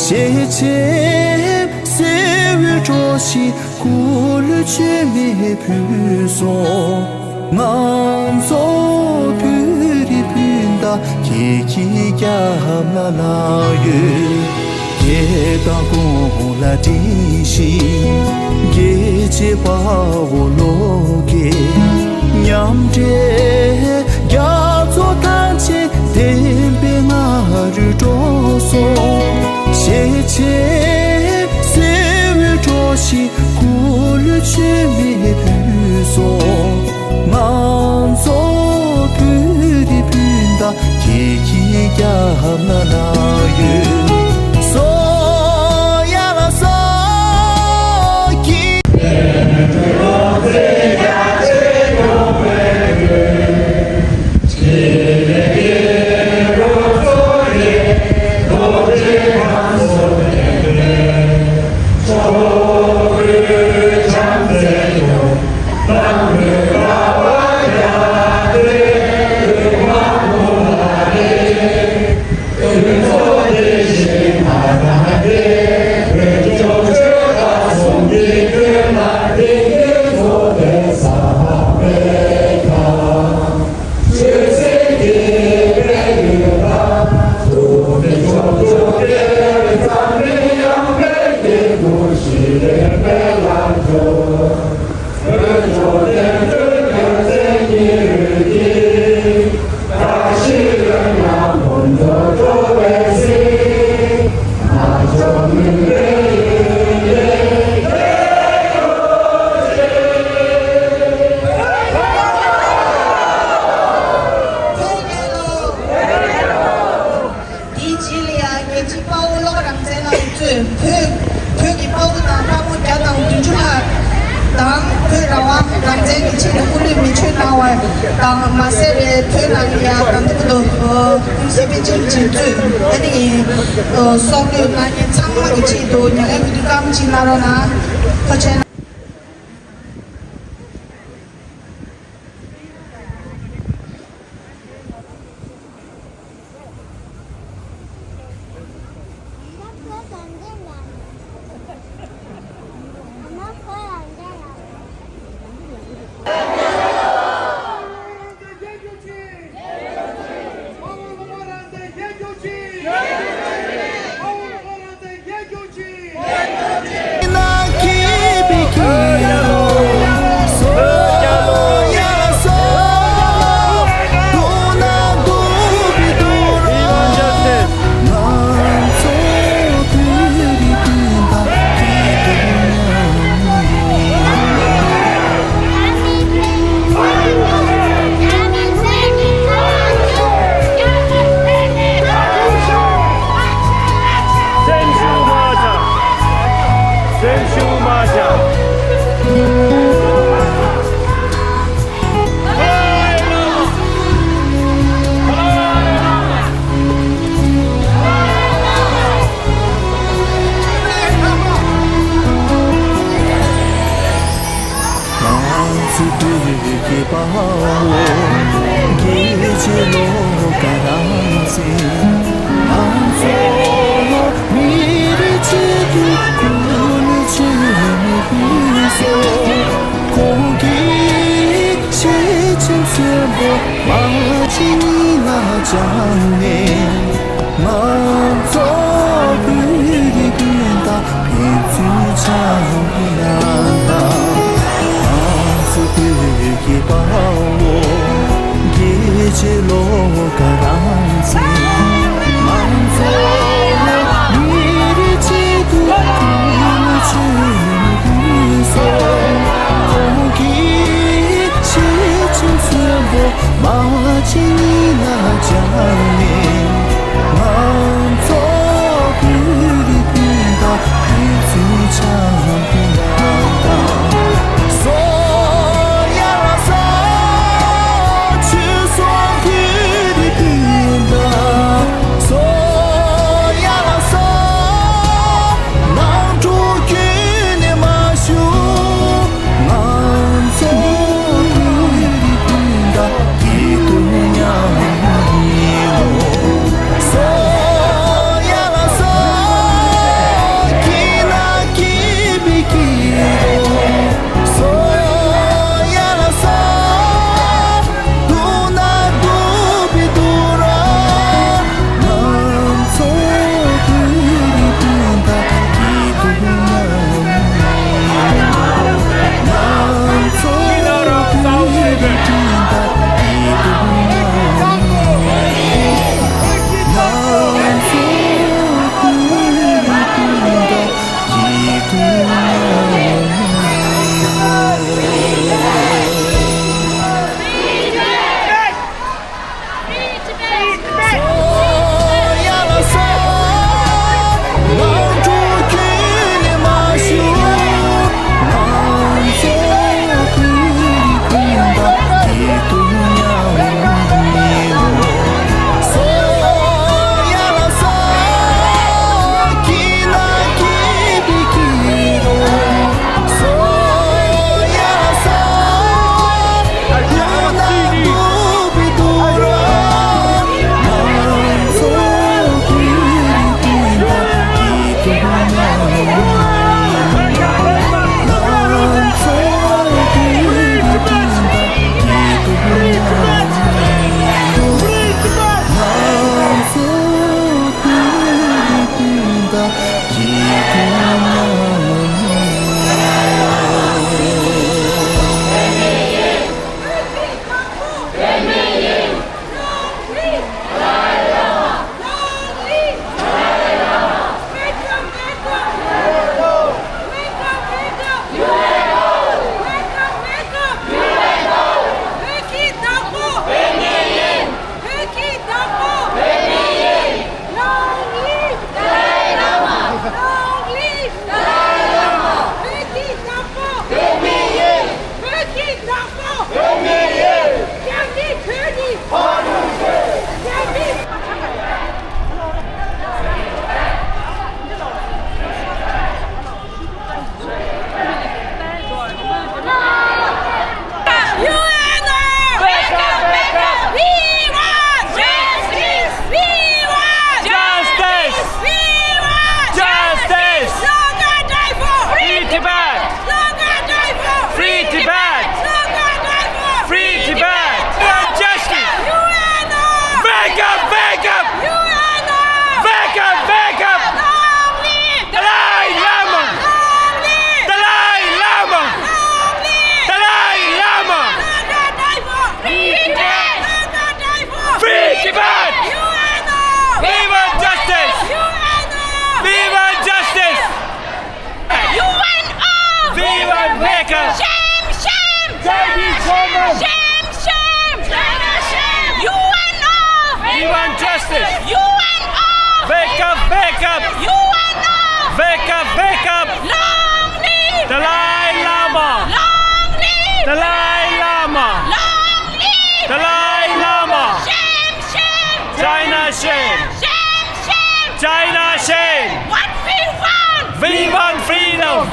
ཞེ་ཆེན་སེར་འོད་སྤྲོ་ཞིང་སྐུ་ལུས་མཆོད་མེ་ཕུལ་སོང་། ང་ཚོ་བོད་རིགས་སྤུན་ཟླ་ཁྱེད་ཀྱི་རྒྱབ་ན་ལངས་ཡོད། རྒྱལ་དང་ཀུན་ལ་དྲིན་ཤིང་རྒྱལ་གཅེས་དཔའ་བོ་བློ་དགའ། མཉམ་འབྲེལ་རྒྱ་མཚོ་ཐང་ཆེན་བདེན་པའི་མངའ་རིས་སྒྲོག་སོང་། ཞེ་ཆེན་སེར་འོད་སྤྲོ་ཞིང་སྐུ་ལུས་མཆོད་མེ་ཕུལ་སོང་། ང་ཚོ་བོད་རིགས་སྤུན་ཟླ་ཁྱེད་ཀྱི་རྒྱབ་ན་ལངས་ཡོད། སོ་ཡ་ལ་སོ་ཀི། བོད་བོད་ཀྱི་དཔའ་བོ་དང་དཔའ་མོ་བརྒྱ་དང་བདུན་ཅུ་ལྷག་དང་། བོད་རང་དབང་རང་བཙན་གྱི་ཆེད་དུ་སྐུ་ལུས་མེ་མཆོད་གནང་བ་དང་མ་ཟད་པའི་བོད་ནང་ལ་ཡང་ད་ལྟ་བར་དུ་ཨ་ཀུན་གཟིགས་པཎ་ཆེན་རྗེ་བཙུན་ཨ་ནི་ཨ་སྲོག་བློས་གནང་མཁན་ཚང་མ་གི་ཆེད་དུ་ཉེ་བའི་དུས་སྐར་མ་གཅིག་གནང་རོགས་གནང་། ཐུགས་རྗེ་ཆེ། སེམས་ཤུགས་མ་ཆག་སེམས་ཤུགས་མ་ཆག་ང་ཚོ་བོད་ཀྱི་དཔའ་བོ་རྒྱལ་གཅེས་བློ་དཀར་རང་བཙན། ང་ཚོ་མི་རིགས་གཅིག་གི་སྐུ་ལུས་མེ་མཆོད་ཕུལ་སོང་། ཁོང་གི་ཤེས་བཞིན་གསོན་པོ་མ་བྱིན་ལ་སྦྱངས་ནས། ང་ཚོ་བོད་རིགས་ཀུན་ད་ཕན་ཚུན་འཆམ་མཐུན་ཡང་དང་། ང་ཚོ་བོད་ཀྱི་དཔའ་བོ་རྒྱལ་གཅེས་བློ་དཀར་རང་བཙན། ང་ཚོ་མི་རིགས་གཅིག་ཏུ་ཕུལ་ཆོས་ཕུལ་སོང་། ཁོང་གི་ཤེས་བཞིན་གསོན་པོ་མ་བྱིན་ལ་སྦྱངས་ནས། ང་ཚོ་བོད་རིགས་སྤུན་ཟླ་ཕན་ཚུན་འཆམ་མཐུན་ཡང་དང་། སོ་ཡ་ལ་སོ། ཆོས་སྲུང་བོད་རིགས་སྤུན་ཟླ། སོ་ཡ་ལ་སོ། ནང་འཁྲུག་ཁྱོན་ནས་མ་ཞུགས། ང་ཚོ་བོད་རིགས་སྤུན་ཟླ་སྐྱིད་སྡུག་མཉམ་ཡིན་ནོ། Wake up! Long live! Dalai Lama! Long live! Dalai Lama! Long live! Dalai Lama! Shame, shame! China shame! Shame, shame! China shame! What we want? We want freedom!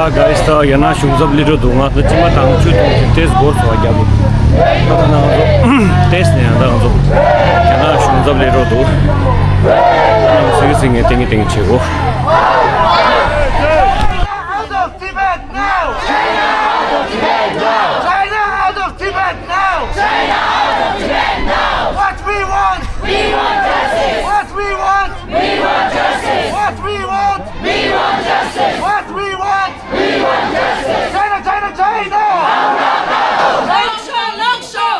ཨ་ག་ཨིས་ད་ཡ་ན་གཞུང་ཚབ་ལི་རོ་འདུག་ང་ད་ཅི་མ་དང་ཆུ་དང་ཏེས་སྒོར་སོ་རྒྱབ་ད་ན་ང་ཚོ་ཏེས་ནས་ཡང་ད་ང་ཚོ་ཡ་ན་གཞུང་ཚབ་ལི་རོ་འདུག་ང་ཚོ་སི་སི་ངས་ཏེང་ཏེང་བྱེད་གོ། Out of Tibet now! China out of Tibet now! China out of Tibet now! China out of Tibet now! What we want! We want justice! What we want! We want justice! What we want! We want justice! What we want! We want justice! China, China, China! Long show, long show!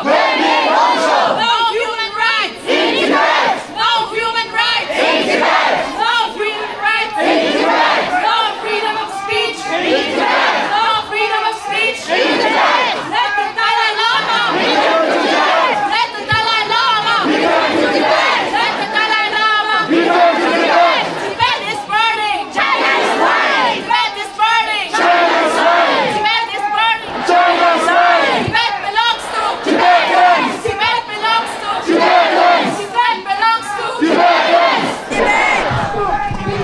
No human rights! In Tibet! No human rights! In Tibet! No human rights! In Tibet! No freedom of speech! In Tibet! No freedom of speech! In Tibet! Let the Dalai Lama! Return to Tibet! Let the Dalai Lama! Return to Tibet! Let the Dalai Lama! Return to Tibet! Tibet is burning! China is lying! Tibet is burning! China is lying! Tibet is burning! China is lying! Tibet belongs to Tibetans! Tibet belongs to Tibetans! Tibet belongs to Tibetans! Tibet!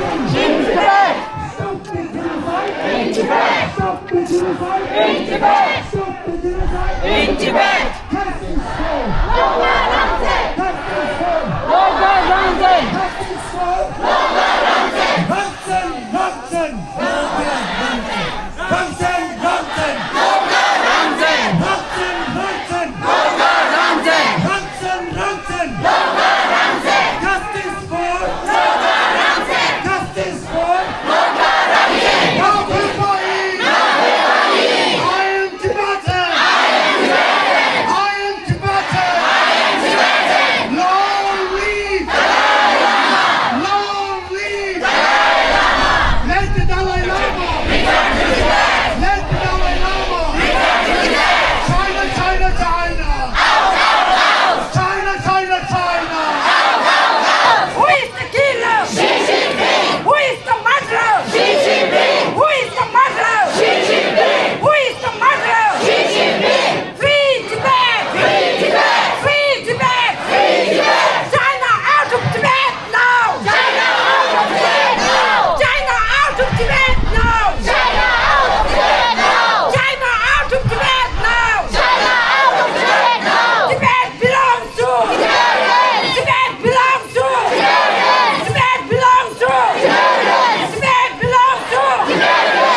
In Tibet! Stop the genocide! In Tibet! Stop the genocide! In Tibet! Stop the genocide! In Tibet! Justice for Longpa Rangzen! Justice for Longpa Rangzen! Justice for Longpa Rangzen! Rangzen! Rangzen! Rangzen! Rangzen! Rangzen! Longpa Rangzen! Rangzen! Rangzen! Longpa Rangzen! Rangzen! Rangzen! Longpa Rangzen! Justice for Longpa Rangzen! Justice for Longpa Rangzen! Longpa Rangzen! I am Tibetan! I am Tibetan! I am Tibetan! I am Tibetan! Long live! Long live! Let the Dalai Lama! Let the Dalai Lama! China, China, China! China, China, China! Who is the killer? Xi Jinping! Who is the murderer? Xi Jinping! Who is the murderer? Xi Jinping! Who is the murderer? Xi Jinping! Free Tibet! Free Tibet! Free Tibet! Free Tibet! China out of Tibet now! China out of Tibet now! China out of Tibet now! China out of Tibet now! China out of Tibet now! China out of Tibet now! Tibet belongs to Tibetans! Tibet belongs to Tibetans! Tibet belongs to Tibetans! Tibet belongs to Tibetans!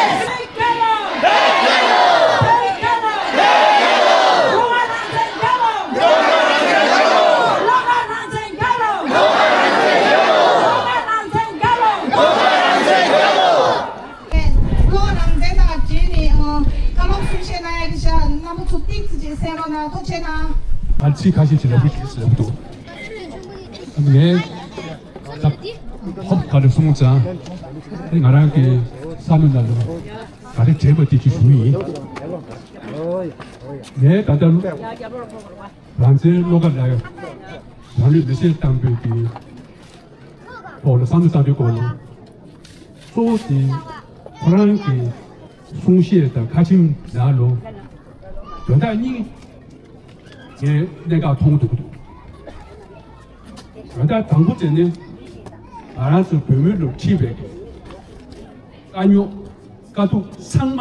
བློ་རང་བཙན་དང་བཅས་ནས་ཨ་བཀའ་སློབ་གསུང་བཤད་གནང་ཡ་གི་ཤ་རྣམ་པ་ཚོ་ཏིག་ཙི་ཅིག་གསན་རོགས་གནང་། ཐུགས་རྗེ་ཆེ་གནང་། ང་ཚིག་ཁ་ཤས་ཅིག་ལབ་ཀྱི་ཞུ་ཟེར་འདུག་ངས་ད་ཧོབ་ག་རེ་གསུངས་ཙང་ང་རང་གི་བསམ་བློ་ནང་ལ་ག་རེ་དྲན་པ་དེ་ཅིག་ཞུ་ཡིན། ངས་ད་ལྟ་རང་བཙན་བློ་དགའ་ལགས་རང་ལུས་མེར་སྲེག་བཏང་པའི་གི་ཐོག་ལ་བསམ་བློ་བཏང་དུས་སྐོར་ལ། གཙོ་བོ་དེ་ཁོ་རང་གི་གསུང་བཤད་དང་ཁ་ཆེམས་ནང་ལ་དོན་དག་གཉིས་ངས་གནད་འགག་མཐོང་གི་འདུག་དོན་དག་དང་པོ་དེ་ནི་ང་རང་ཚོ་བོད་མི་ལ་འཁྲི་བའི་ དཀའ་རྙོག་དཀའ་སྡུག་ཚང་མ་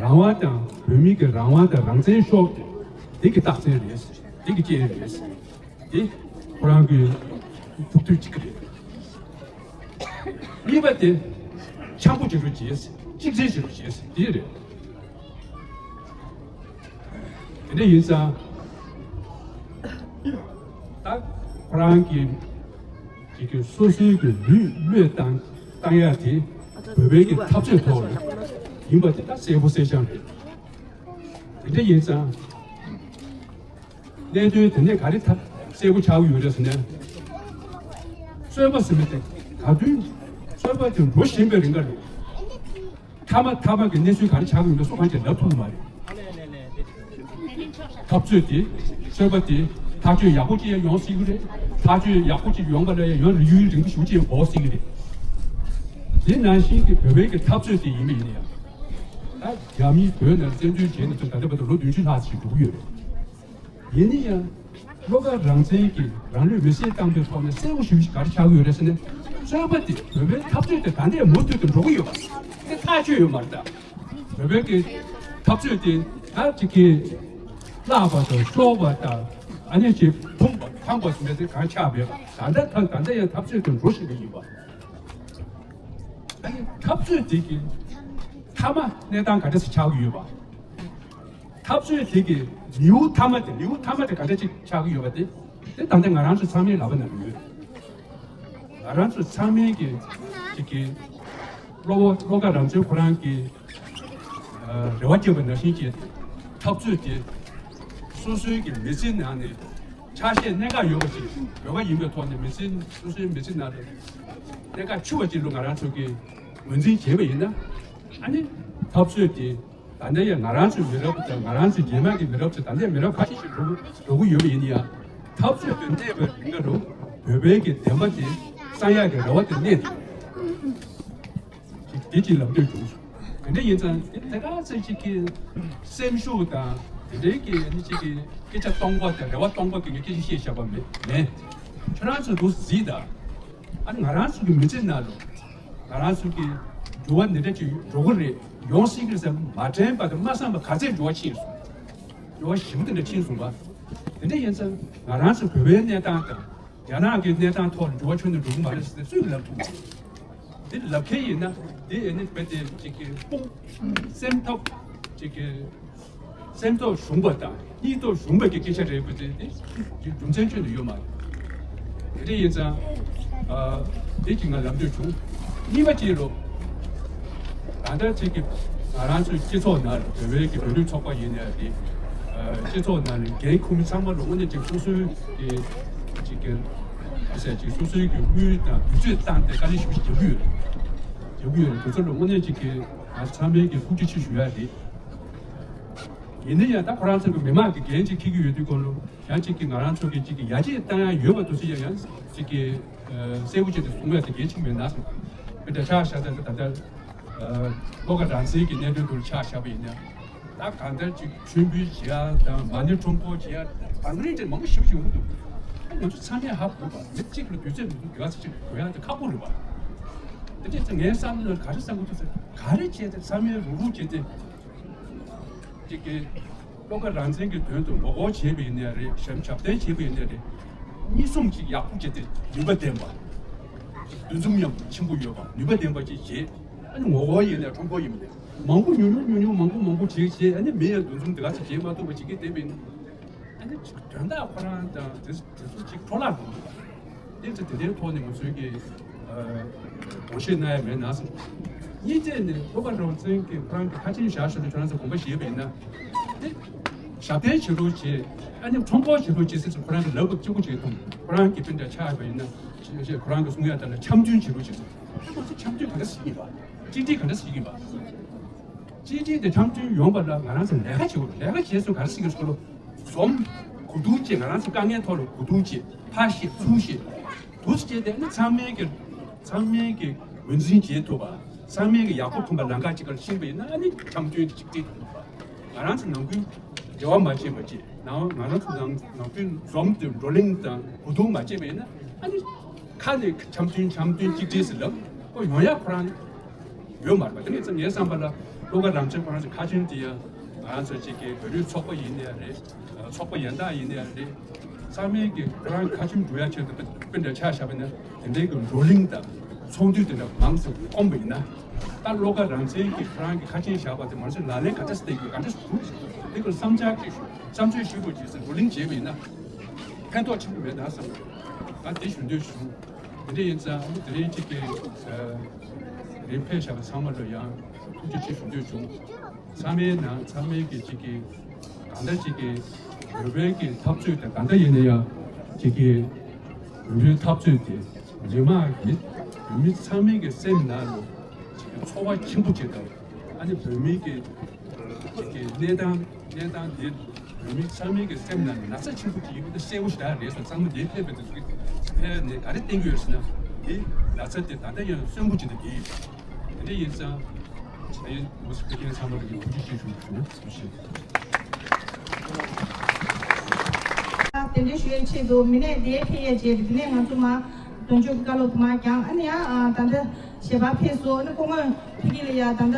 རང་དབང་དང་བོད་མི་གི་རང་དབང་དང་རང་བཙན་ཤོར་ཏེ་འདི་གི་རྟགས་མཚན་རེད། འདི་གི་རྐྱེན་རེད། འདི་ཁོ་རང་གི་ཐུབ་ཚོད་གཅིག་གི་རེད། གཉིས་པ་དེ་འཆམ་པོ་བྱེད་རོགས་བྱེད། གཅིག་སྒྲིལ་བྱེད་རོགས་བྱེད། འདི་རེད། དེ་འདྲ་ཡིན་ཙང་ད་ཁོ་རང་གི་ཅིག་གི་སོ་སོའི་གི་ལུས་བློས་བཏང་བཏང་ཡ་དེ་བོད་པའི་གི་འཐབ་རྩོད་ཐོག་ལ་ཡིན་པ་དེ་ད་གསལ་པོ་གསལ་རྐྱང་རེད། དེ་འདྲ་ཡིན་ཙང་གནད་དོན་དེ་ནས་ག་རེ་ཐབས་གསལ་པོ་ཆགས་ཀྱི་ཡོད་རེད་ཟེར་ན། རྩོད་པ་ཟེར་མི་དེ་ག་དུས་རྩོད་པ་དེ་འགྲོ་བཞིན་པའི་རིང་ག་རེད། མཐའ་མ་མཐའ་མ་གི་གནས་ཚུལ་ག་རེ་ཆགས་ཀྱི་ཡོད་མེད་སོགས་གང་ཅིག་ལབ་ཐུབ་ཀྱི་མ་རེད། འཐབ་རྩོད་དེ་རྩོད་པ་དེ་ཐག་གཅོད་ཡག་པོ་ཅིག་ཡང་ཡོང་སྲིད་ཀྱི་རེད། ཐག་གཅོད་ཡག་པོ་ཅིག་ཡོང་པ་ལ་ཡང་ཡུན་རིང་པོ་ཞེ་པོ་ཅིག་ཡང་འགོར་སྲིད་ཀྱི་རེད། དེ་ནང་བཞིན་གྱི་བོད་པའི་གི་འཐབ་རྩོད་དེ་ཡིན་པ་ཡིན་ན་ཡང་། ད་རྒྱ་མིས་བོད་ནང་བཙན་འཛུལ་བྱས་ནས་བཟུང་ད་ལྟ་བར་དུ་ལོ་བདུན་ཅུ་ལྷག་ཅིག་འགྲོ་གི་ཡོད་རེད། ཡིན་ན་ཡང་བློ་དགའ་རང་བཙན་གྱིས་རང་ལུས་མེར་སྲེག་བཏང་པའི་ཐོག་ནས་གསལ་པོ་ཞེ་པོ་ཞིག་ག་རེ་ཆགས་ཀྱི་ཡོད་རེད་ཟེར་ན། རྩོད་པ་དེ་བོད་པའི་འཐབ་རྩོད་དེ་ད་ལྟ་ཡང་མུ་མཐུད་དུ་འགྲོ་གི་ཡོད་པ་དེ་ཐག་ཆོད་ཡོད་མ་རེད་ད། བོད་པའི་གི་འཐབ་རྩོད་དེ་ད་ཅིག་གི་བརླག་པ་དང་ཤོར་བ་དང་ཨ་ནི་ཅིག་ཕུང་བ་ཕངས་པ་ཟེར་མཁན་དེ་གང་ཆགས་མེད་པ། ད་ལྟ་ད་ད་ལྟ་ཡང་འཐབ་རྩོད་དེ་འགྲོ་བཞིན་པ་ཡིན་པ། ཨ་ནི་འཐབ་རྩོད་དེ་གི་མཐའ་མ་གནས་སྟངས་ག་འདྲ་ཞིག་ཆགས་ཀྱི་ཡོད་པ། འཐབ་རྩོད་དེ་གི་ལེའུ་མཐའ་མ་དེ་ལེའུ་མཐའ་མ་དེ་ག་འདྲ་ཅིག་ཆགས་ཀྱི་ཡོད་པ་དེ། དེ་ད་ལྟ་ང་རང་ཚོ་ཚང་མའི་ལག་པ་ན་ཡོད། ང་རང་ཚོ་ཚང་མའི་གི་ཅིག་གི་བློ་བློ་དགའ་རང་བཙན་ཁོ་རང་གི་ཨ་རེ་བ་བསྐྱེད་པ་ནང་བཞིན་གྱི་འཐབ་རྩོད་དེ་སོ་སོའི་གི་མི་ཚེ་ནང་ནས་ཆ་ཤས་གནད་འགག་ཡོད་པ་ཅིག་བོད་པ་ཡིན་པའི་ཐོག་ནས་མི་ཚེ་སོ་སོའི་མི་ཚེ་ནང་ལ་གནད་འགག་ཆེ་བ་ཅིག་ལ་ང་རང་ཚོ་གི་ངོས་འཛིན་བྱས་པ་ཡིན་ན། ཨ་ནི་འཐབ་རྩོད་དེ་ད་ལྟ་ཡང་ང་རང་ཚོའི་མི་རབས་དང་ང་རང་ཚོའི་རྗེས་མ་གི་མི་རབས་ཚོ་ད་ལྟའི་མི་རབས་ཁ་ཤས་ཤིག་འགྲོ་འགྲོ་གི་ཡོད་པ་ཡིན་ན་ཡང་། འཐབ་རྩོད་དེ་གནས་པའི་རིང་ལ་རུང་བོད་པའི་གི་བདེན་པ་དེ་གསང་ཡག་གི་རེ་བ་དེ་གནས་འདུག་དེ་ཅིག་ལབ་འདོད་བྱུང་སོང་། དེ་འདྲ་ཡིན་ཙང་དེ་དེ་ག་ཚོད་ཅིག་གི་སེམས་ཤུགས་དང་དེ་འདྲའི་གི་ཨ་ནི་ཅིག་གི་སྐད་ཆ་སྟོང་པ་དང་རེ་བ་སྟོང་པ་གི་ངས་སྐད་ཆ་བཤད་བཞག་པ་མེད་མེད། ཁྱོད་རང་ཚོ་འདུག་གཟིགས་དང་། ཨ་ནི་ང་རང་ཚོ་གི་མི་ཚེ་ནང་ལ་ང་རང་ཚོ་གི་འགྱུར་བ་འདི་འདྲ་ཅིག་འགྲོ་གི་རེད། ཡོང་སྲིད་ཀྱི་རེད་ཟེར་མ་དྲན་པ་དང་མ་བསམ་པ་ག་ཚད་འགྱུར་བ་ཕྱིན་སོང་། འགྱུར་བ་ཞེ་པོ་དེ་འདྲ་ཕྱིན་སོང་པ། དེ་འདྲ་ཡིན་ཙང་ང་རང་ཚོ་བོད་པའི་གནས་སྟངས་དང་རྒྱ་ནག་གི་གནས་སྟངས་ཐོག་ལ་འགྱུར་བ་ཁྱོན་ནས་འགྲོ་གི་མ་རེད་ཟེར་སུས་ལབ་ཐུབ་མ་རེད། དེ་ལབ་མཁན་ཡིན་ན་དེ་ཨེ་ནི་རྦད་དེ་ཅིག་གི་དཔུང་སེམས་ཐོབ་ཅིག་གི་སེམས་ཐོག་ཞུམ་པ་དང་སྙིང་ཐོག་ཞུམ་པ་གི་སྐད་ཆ་རེད་པ་དེ་དེ་རྒྱུ་མཚན་ཁྱོན་ནས་ཡོད་མ་རེད། དེ་འདྲ་ཡིན་ཙང་། ཨ། དེ་གཅིག་ང་ལབ་འདོད་བྱུང་། གཉིས་པ་གཅིག་ལོ། ད་ལྟ་གཅིག་གི་ང་རང་ཚོའི་སྤྱི་ཚོགས་ནང་བོད་པའི་གི་བོད་རིགས་ཚོགས་པ་ཡིན་ནའི་རེད། ཨ། སྤྱི་ཚོགས་ནང་ནས་འགན་ཁུར་མི་ཚང་མ་ལ་དངོས་གནས་ཅིག་སོ་སོའི་གི་ཅིག་གི་ཨ་ཟེར་ཅིག་སོ་སོའི་གི་དངུལ་དང་དུས་ཚོད་བཏང་སྟེ་དཀའ་ལས་ཞེ་པོ་ཞིག་རྒྱག་གི་ཡོད་རེད། རྒྱག་གི་ཡོད་རེད། དེ་ཚོ་ལ་དངོས་གནས་ཅིག་གི་ང་ཚོ་ཚང་མས་གི་ཐུགས་རྗེ་ཆེ་ཞུ་ཡ་རེད། ཡིན་ན་ཡང་ད་ཁོ་རང་ཚོ་གི་མི་མང་གི་འགན་ཅིག་འཁྱེར་གྱི་ཡོད་དུས་སྐོར་ལ་ཡང་ཅིག་གི་ང་རང་ཚོ་གི་ཅིག་གི་ཡར་རྒྱས་བཏང་ཡ་ཡོད་པ་དེ་ཚོ་ཡང་ཡང་ཅིག་གི་ཨ་གསལ་པོ་ཅིག་ཏུ་གསུང་ཡ་དེ་གལ་ཆེན་པོ་ཡིན་ན་བསམ། དཔེར་ན་ཆ་བཞག་ན་ད་ལྟ་ཨ་བློ་དགའ་རང་བཙན་གྱི་གནད་དོན་དུ་ཆ་བཞག་པ་ཡིན་ན། ད་གང་ལྟར་ཅིག་མཆོད་འབུལ་བྱེད་ཡ་དང་མ་ཎི་ཁྲོམ་སྐོར་བྱེད་ཡ་བང་རིམ་དེ་མང་པོ་ཞེ་པོ་ཞིག་ཡོང་གི་འདུག་ཨ་ང་ཚོ་ཚང་མས་ཧ་གོ་བ་མི་གཅིག་ལ་དུས་ཚོད་མི་འདུག་དེ་ག་ཚོད་ཅིག་དགོས་ཡ་དེ་ཁག་པོ་རེད་བ། དེ་འདྲ་ཚེ་ངའི་བསམ་བློ་ལ་ག་རེ་བསམ་གི་འདུག་ཟེར་ག་རེ་བྱས་ཏེ་ཚང་མས་རུག་རུག་བྱས་ཏེ། ཅིག་གི་བློ་དགའ་རང་བཙན་གྱི་དོན་དུ་ངོ་རྒོལ་བྱས་པ་ཡིན་ནའི་རེད། ཞབས་ཞབས་བརྟན་བྱས་པ་ཡིན་ནའི་རེད། གཉིས་གསུམ་ཅིག་ཡག་པོ་བྱས་ཏེ་ནུས་པ་ལྡན་པ། འདུ་འཛོམས་ཡང་ཆེན་པོ་ཡོད་པ་ནུས་པ་ལྡན་པ་ཅིག་བྱས། ཨ་ནི་ངོ་རྒོལ་ཡིན་ནའི་ཁྲོམ་སྐོར་ཡིན་ནའི་མང་པོ་ཉུང་ཉུང་ཉུང་ཉུང་མང་པོ་མང་པོ་བྱས་བྱས། ཨ་ནི་མི་ཡང་འདུ་འཛོམས་དེ་ག་ཚོད་བྱེད་མ་ཐུབ་པ་ཅིག་གི་བསྡད་པ་ཡིན་ན། ཨ་ནི་ཅིག་དོན་དག་ཁོ་རང་དང་དེ་དེ་ཚོ་ཅིག་འཕྲོ་བརླག་འགྲོ་འདུག་དེ་ཚོ་དེ་འདྲའི་ཐོག་ནས་ང་ཚོའི་གི་ཨ་དགོངས་བཞེས་གནང་ཡ་མེད་ན་བསམ། གཉིས་བརྩེགས་ནས་བློ་དགའ་རང་བཙན་གྱི་ཁོ་རང་གི་ཁ་ཆེམས་བཞག་ཞོར་ལ་ཁྱོད་རང་ཚོ་དགོངས་པ་བཞེས་པ་ཡིན་ན། དེ་ཞབས་བརྟན་བྱེད་རོགས་བྱེད། ཨ་ནི་ཁྲོམ་སྐོར་བྱེད་རོགས་བྱེད་ཟེར་ཚོ་ཁོ་རང་གི་ལབ་དགོས་གཅིག་པོ་བྱེད་ཐུབ། ཁོ་རང་གི་སྤུན་ཟླ་ཆགས་པ་ཡིན་ན་ཁོ་རང་གི་གསུང་ཡ་ལྟར་ན་འཆམ་མཐུན་བྱེད་རོགས་བྱེད་ཚོ། ཨ་ཁོ་ཚོ་འཆམ་མཐུན་ག་འདྲ་ཞིག་ཡིན་པ། གཅིག་སྒྲིལ་ག་འདྲ་ཞིག་ཡིན་པ། གཅིག་སྒྲིལ་དེ་འཆམ་མཐུན་ཡོང་བ་ལ་ང་རང་ཚོ་ལས་ཀ་བྱེད་དགོས། ལས་ཀ་བྱེད་སོ་ག་རེ་ཟེར་གི་སོ་ལོ། འཛོམས། གོ་བསྡུར་བྱེད། ང་རང་ཚོ་དཀའ་ངལ་ཐོག་ལ་གོ་བསྡུར་བྱེད། ཕར་བཤད་ཚུར་བཤད། འདུག་སེ་བྱས་ཏེ་ནི་ཚང་མས་ཀྱི་ཚང་མས་ཀྱི་ངོས་འཛིན་བྱེད་ཐུབ་པ། ཚང་མས་ཀྱི་ཡག་པོ་མཐོང་བ་ལམ་ཁ་གཅིག་གར་ཕྱིན་པ་ཡིན་ན་ཨ་ནི་འཆམ་མཐུན་གཅིག་སྒྲིལ་ཐུབ་པ། ང་རང་ཚོ་ནང་ཁུལ་འབྲེལ་བ་མ་བྱས་པ་བྱས། ནང་ང་རང་ཚོ་ནང་ནང་ཁུལ་འཛོམས་ཏེ་བགྲོ་གླེང་དང་གོ་བསྡུར་མ་བྱས་པ་ཡིན་ན་ཨ་ནི་ཁ་ནས་འཆམ་མཐུན་འཆམ་མཐུན་གཅིག་སྒྲིལ་ཟེར་ལབ་ཁོ་ཡོང་ཡ་ཁོ་རང་། ཡོད་མ་རེད་པ། དེ་ནས་ངའི་བསམ་པ་ལ་བློ་དགའ་རང་བཙན་ཁོ་རང་ཚོའི་ཁ་ཆེམས་དེ་ཡང་ང་རང་ཚོ་གཅིག་གི་བོད་རིགས་ཚོགས་པ་ཡིན་ནའི་རེད། ཚོགས་པ་ཡན་དག་ཡིན་ནའི་རེད། ཚང་མས་ཀྱི་ཁོ་རང་ཁ་ཆེམས་འགྲོ་ཡ་ཆེད་དུ་དཔེ་འདྲ་ཆ་བཞག་པ་ན་དེ་འདྲའི་གི་བགྲོ་གླེང་དང་ཚོགས་འདུ་དེ་འདྲ་མང་ཙམ་བསྐོངས་པ་ཡིན་ན། ད་བློ་དགའ་རང་བཙན་གྱི་ཁོ་རང་གི་ཁ་ཆེམས་བཞག་པ་དེ་མ་ཟད་ལག་ལེན་ག་འདྲ་སེ་བསྟར་དགོས་ག་འདྲ་སེ་འགྲོ་དགོས་དེ་ཀུན་བསམ་འཆར་ཅིག་ཞུ་བསམ་ཚུལ་ཞུ་དགོས་ཀྱི་ཟེར་བགྲོ་གླེང་བྱས་པ་ཡིན་ན་ཕན་ཐོགས་ཆེན་པོ་མེད་ད་བསམ། ང་དེ་ཞུ་འདོད་བྱུང་། དེ་འདྲ་ཡིན་ཙང་དེ་རིང་གཅིག་གི་རིང་ཕེབས་བཞག་པ་ཚང་མ་ལ་ཡང་ཐུགས་རྗེ་ཆེ་ཞུ་འདོད་བྱུང་། ཚང་མའི་ནང་ཚང་མའི་གི་གཅིག་གི་གང་ལྟར་གཅིག་གི་བོད་པའི་གི་འཐབ་རྩོད་དང་གང་ལྟར་ཡིན་ན་ཡང་གཅིག་གི་བོད་པའི་འཐབ་རྩོད་དེ་མི་དམངས་ཀྱི་བོད་མི་ཚང་མའི་གི་སེམས་ནང་ལ་གཅིག་གི་ཚོར་བ་ཆེན་པོ་ཅིག་དང་ཨ་ནི་བོད་མིའི་གི་གཅིག་གི་གནས་སྟངས་གནས་སྟངས་དེ་བོད་མི་ཚང་མའི་གི་སེམས་ནང་ན་ཚ་ཆེན་པོ་ཅིག་ཡོད་པ་དེ་གསལ་པོ་ཞེ་དྲག་རེད་སོང་། ཚང་མ་འདིར་ཕེབས་པའི་དུས་ཚོད་ཕེབས་ནས་ག་རེ་བསྟན་གྱི་ཡོད་ཟེར་ན་དེ་ན་ཚ་དེ་ད་ལྟ་ཡང་གསོན་པོ་ཅིག་ཏུ་གྱེས་ཡོད། དེ་འདྲ་ཡིན་ཙང་ད་ཡིན་མུ་སི་ཕེ་ཁེན་ཚང་མ་ལ་ཡང་ཐུགས་རྗེ་ཆེ་ཞུ་ཞུ་ཞུ་ཞུ། དེ་འདྲ་ཞུ་ཡའི་ཆེད་དུ་མི་སྣ་འདིར་ཕེབས་ཡས་བྱས་དེ་ནས་ང་ཚོ་མ་དོན་གཅོད་ཀྱི་བཀའ་སློབ་དུ་མ་ཀྱང་ཨ་ནི་ཡང་ད་ལྟ་ཞལ་པར་ཕེབས་སོང་། ཨ་ནི་སྐུ་ངོ་ཕ་གི་ལ་ཡ་ད་ལྟ་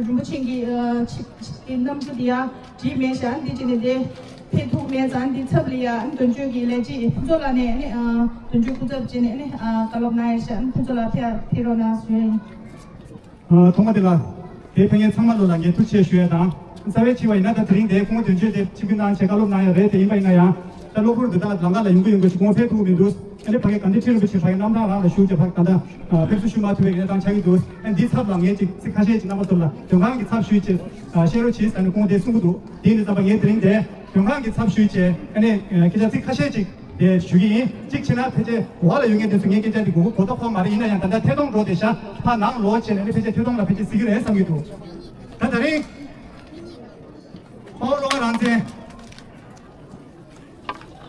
རིན་པོ་ཆེ་གི་ཆིབས་ཀྱི་རྣམ་བཅུ་དེ་ཡ་བྲིས་མེད་ཤག་འདི་བྱས་ནས་དེ་ཕེབས་ཐུབ་མེད་ཙང་འདི་ཚབ་ལ་ཡ་ཨ་ནི་དོན་གཅོད་ཀྱི་ལས་བྱེད་ཕུན་ཚོགས་ལགས་ནས་ཨ་ནི་དོན་གཅོད་སྐུ་ཚབ་བྱས་ནས་ཨ་ནི་བཀའ་སློབ་གནང་ཡ་ཤག་ཨ་ནི་ཕུན་ཚོགས་ལགས་ཕེབས་ཕེབས་རོགས་གནང་ཞུ་ཡ་ཡིན། ཐོག་མ་དེ་ལ་དེ་ཕེབས་མཁན་ཚང་མ་ལོ་ལ་ངས་ཐུགས་རྗེ་ཆེ་ཞུ་ཡ་དང་། རྩ་བའི་ཆེ་བ་ཡིན་ན་ད་དེ་རིང་དེ་སྐུ་ངོ་དོན་གཅོད་དེ་ཆིབས་བསྒྱུར་གནང་བྱས་བཀའ་སློབ་གནང་ཡ་རེད། དེ་ཡིན་པ་ཡིན་ན་ཡང་ད་གློ་བུར་དུ་ད་ལམ་ཁ་ལ་ཡོང་གི་ཡོང་གི་ཞིག་སྐུ་ངོ་ཕེབས་ཐུབ་མི་འདུག་ཨ་ནི་ཕ་གི་ག་འདྲ་ཁྲི་རིན་པོ་ཆེ་ཕ་གི་རྣམ་ཐར་རང་ལ་ཞུགས་ཀྱི་ཕ་གི་ད་ལྟ་ཕེབས་བསུ་ཞུ་མ་ཐུབ་པའི་གནས་སྟངས་ཆགས་ཀྱི་འདུག་ཨ་ནི་འདིའི་ཚབ་ལ་ངས་ཅིག་ཚིག་ཁ་ཤས་ཅིག་རྣམ་པ་ཚོ་ལ་མགྲོན་ཁང་གི་ཚབ་ཞུས་བྱས་བཤད་རོགས་བྱས་ཟེར་ནས་སྐུ་ངོ་དེ་གསུང་གི་འདུག་དེ་ཡིན་དུས་ཙམ་པ་ངས་དེ་རིང་དེ་མགྲོན་ཁང་གི་ཚབ་ཞུས་བྱས་ཨ་ནི་སྐད་ཆ་ཚིག་ཁ་ཤས་ཅིག་དེ་ཞུ་གི་ཡིན། གཅིག་བྱས་ན་ཕལ་ཆེར་འོག་ལ་ཡོད་མཁན་དེ་ཚོ་ངའི་སྐད་ཆ་དེ་གོ་གོ་ཐོག་ཁོ་མ་རེད། ཡིན་ན་ཡང་ད་ལྟ་ཐད་གཏོང་འགྲོ་བསྡད་ཤག་ཕར་ནང་ལོག་བྱས་ནས་ནི་ཕལ་ཆེར་ཐད་གཏོང་ལ་ཕལ་ཆེར་གཟིགས་ཀྱི་རེད་བསམ་གྱི་འདུག་ད་དེ་རིང་དཔའ་བོ་བློ་དགའ་རང་བཙན་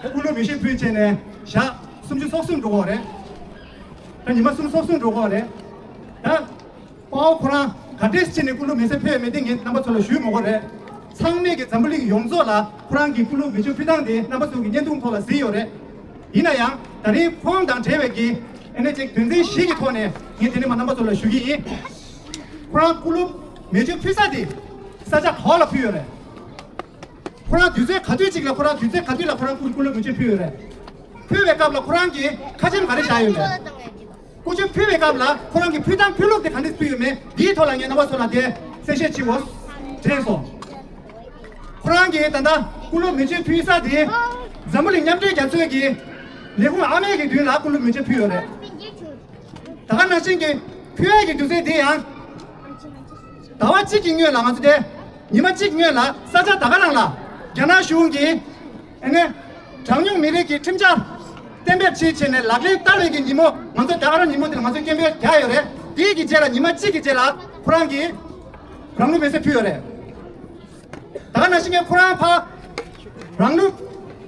ད་སྐུ་ལུས་མེ་ཤོན་ཕུལ་བྱས་ནས་ཞག་སུམ་ཅུ་སོ་གསུམ་འགྲོ་གི་རེད། ད་ཉི་མ་སུམ་ཅུ་སོ་གསུམ་འགྲོ་གི་རེད། ད། དཔའ་བོ་ཁོ་རང་ག་འདྲས་ཕྱིན་ནས་སྐུ་ལུས་མེ་སྲེག་ཕུལ་ཡོད་མེད་དེ་ངས་རྣམ་པ་ཚོ་ལ་ཞུས་མི་དགོས་རེད། ཚང་མས་ཀྱི་འཛམ་བུ་གླིང་ཡོངས་རྫོགས་ལ་ཁོ་རང་གི་སྐུ་ལུས་མེ་མཆོད་ཕུལ་སྟངས་དེ་རྣམ་པ་ཚོ་གི་བརྙན་ཐུང་ཐོག་ལ་གཟིགས་ཡོད་རེད། ཡིན་ན་ཡང་ད་རིང་ཁོང་དང་འབྲེལ་བའི་གི་ཨ་ནི་ཅིག་དོན་ཚན་བཞི་གི་ཐོག་ནས་ངས་དེ་ནས་མ་རྣམ་པ་ཚོ་ལ་ཞུ་གི་ཡིན། ཁོ་རང་སྐུ་ལུས་མེ་མཆོད་ཕུལ་ས་དེ་ས་ཆ་ག་བ་ལ་ཕུལ་ཡོད་རེད། ཁོ་རང་དུས་ཚོད་ག་དུས་ཅིག་ལ་ཁོ་རང་དུས་ཚོད་ག་དུས་ལ་ཁོ་རང་སྐུ་སྐུ་ལུས་མེ་མཆོད་ཕུལ་ཡོད་རེད། ཕུལ་བའི་སྐབས་ལ་ཁོ་རང་གིས་ཁ་ཆེམས་ག་རེ་བཞག་ཡོད་མེད། སྐུ་མཆོད་ཕུལ་བའི་སྐབས་ལ་ཁོ་རང་གི་ཕུལ་སྟངས་ཕུལ་ལུགས་དེ་ག་འདྲས་ཕུལ་ཡོད་མེད་འདིའི་ཐོག་ལ་ངས་རྣམ་པ་ཚོ་ལ་དེ་གསལ་བཤད་བྱེད་དགོས་དྲན་སོང་། ཁོ་རང་གིས་ད་ལྟ་སྐུ་ལུས་མེ་མཆོད་ཕུལ་ས་དེ་འཛམ་བུ་གླིང་མཉམ་འབྲེལ་རྒྱལ་ཚོགས་ཀྱི་ལས་ཁུངས་ཨ་མའི་གི་མདུན་ལ་སྐུ་ལུས་མེ་མཆོད་ཕུལ་ཡོད་རེད། ད་ག་ནང་བཞིན་གྱི་ཕུལ་ཡས་ཀྱི་དུས་ཚོད་འདི་ཡང་ཟླ་བ་གཅིག་གི་སྔོན་ལ་ང་ཚོ་དེ་ཉི་མ་གཅིག་སྔོན་ལ་ས་ཆ་ད་ག་རང་ལ་རྒྱ་ནག་གཞུང་གིས་ཨ་ནི་གྲངས་ཉུང་མི་རིགས་ཀྱི་ཁྲིམས་འཆར་གཏན་འབེབས་བྱས་བྱས་ནས་ལག་ལེན་བསྟར་བའི་གི་ཉིན་མོ་ང་ཚོ་ད་ག་རང་ཉིན་མོ་དེ་ལ་ང་ཚོས་སྐད་འབོད་རྒྱག་ཡོད་རེད། དེའི་གི་རྗེས་ལ་ཉི་མ་གཅིག་གི་རྗེས་ལ་ཁོ་རང་གིས་རང་ལུས་མེ་སྲེག་ཕུལ་ཡོད་རེད། ད་ག་ནང་བཞིན་ཁོ་རང་ཕ་རང་ལུས་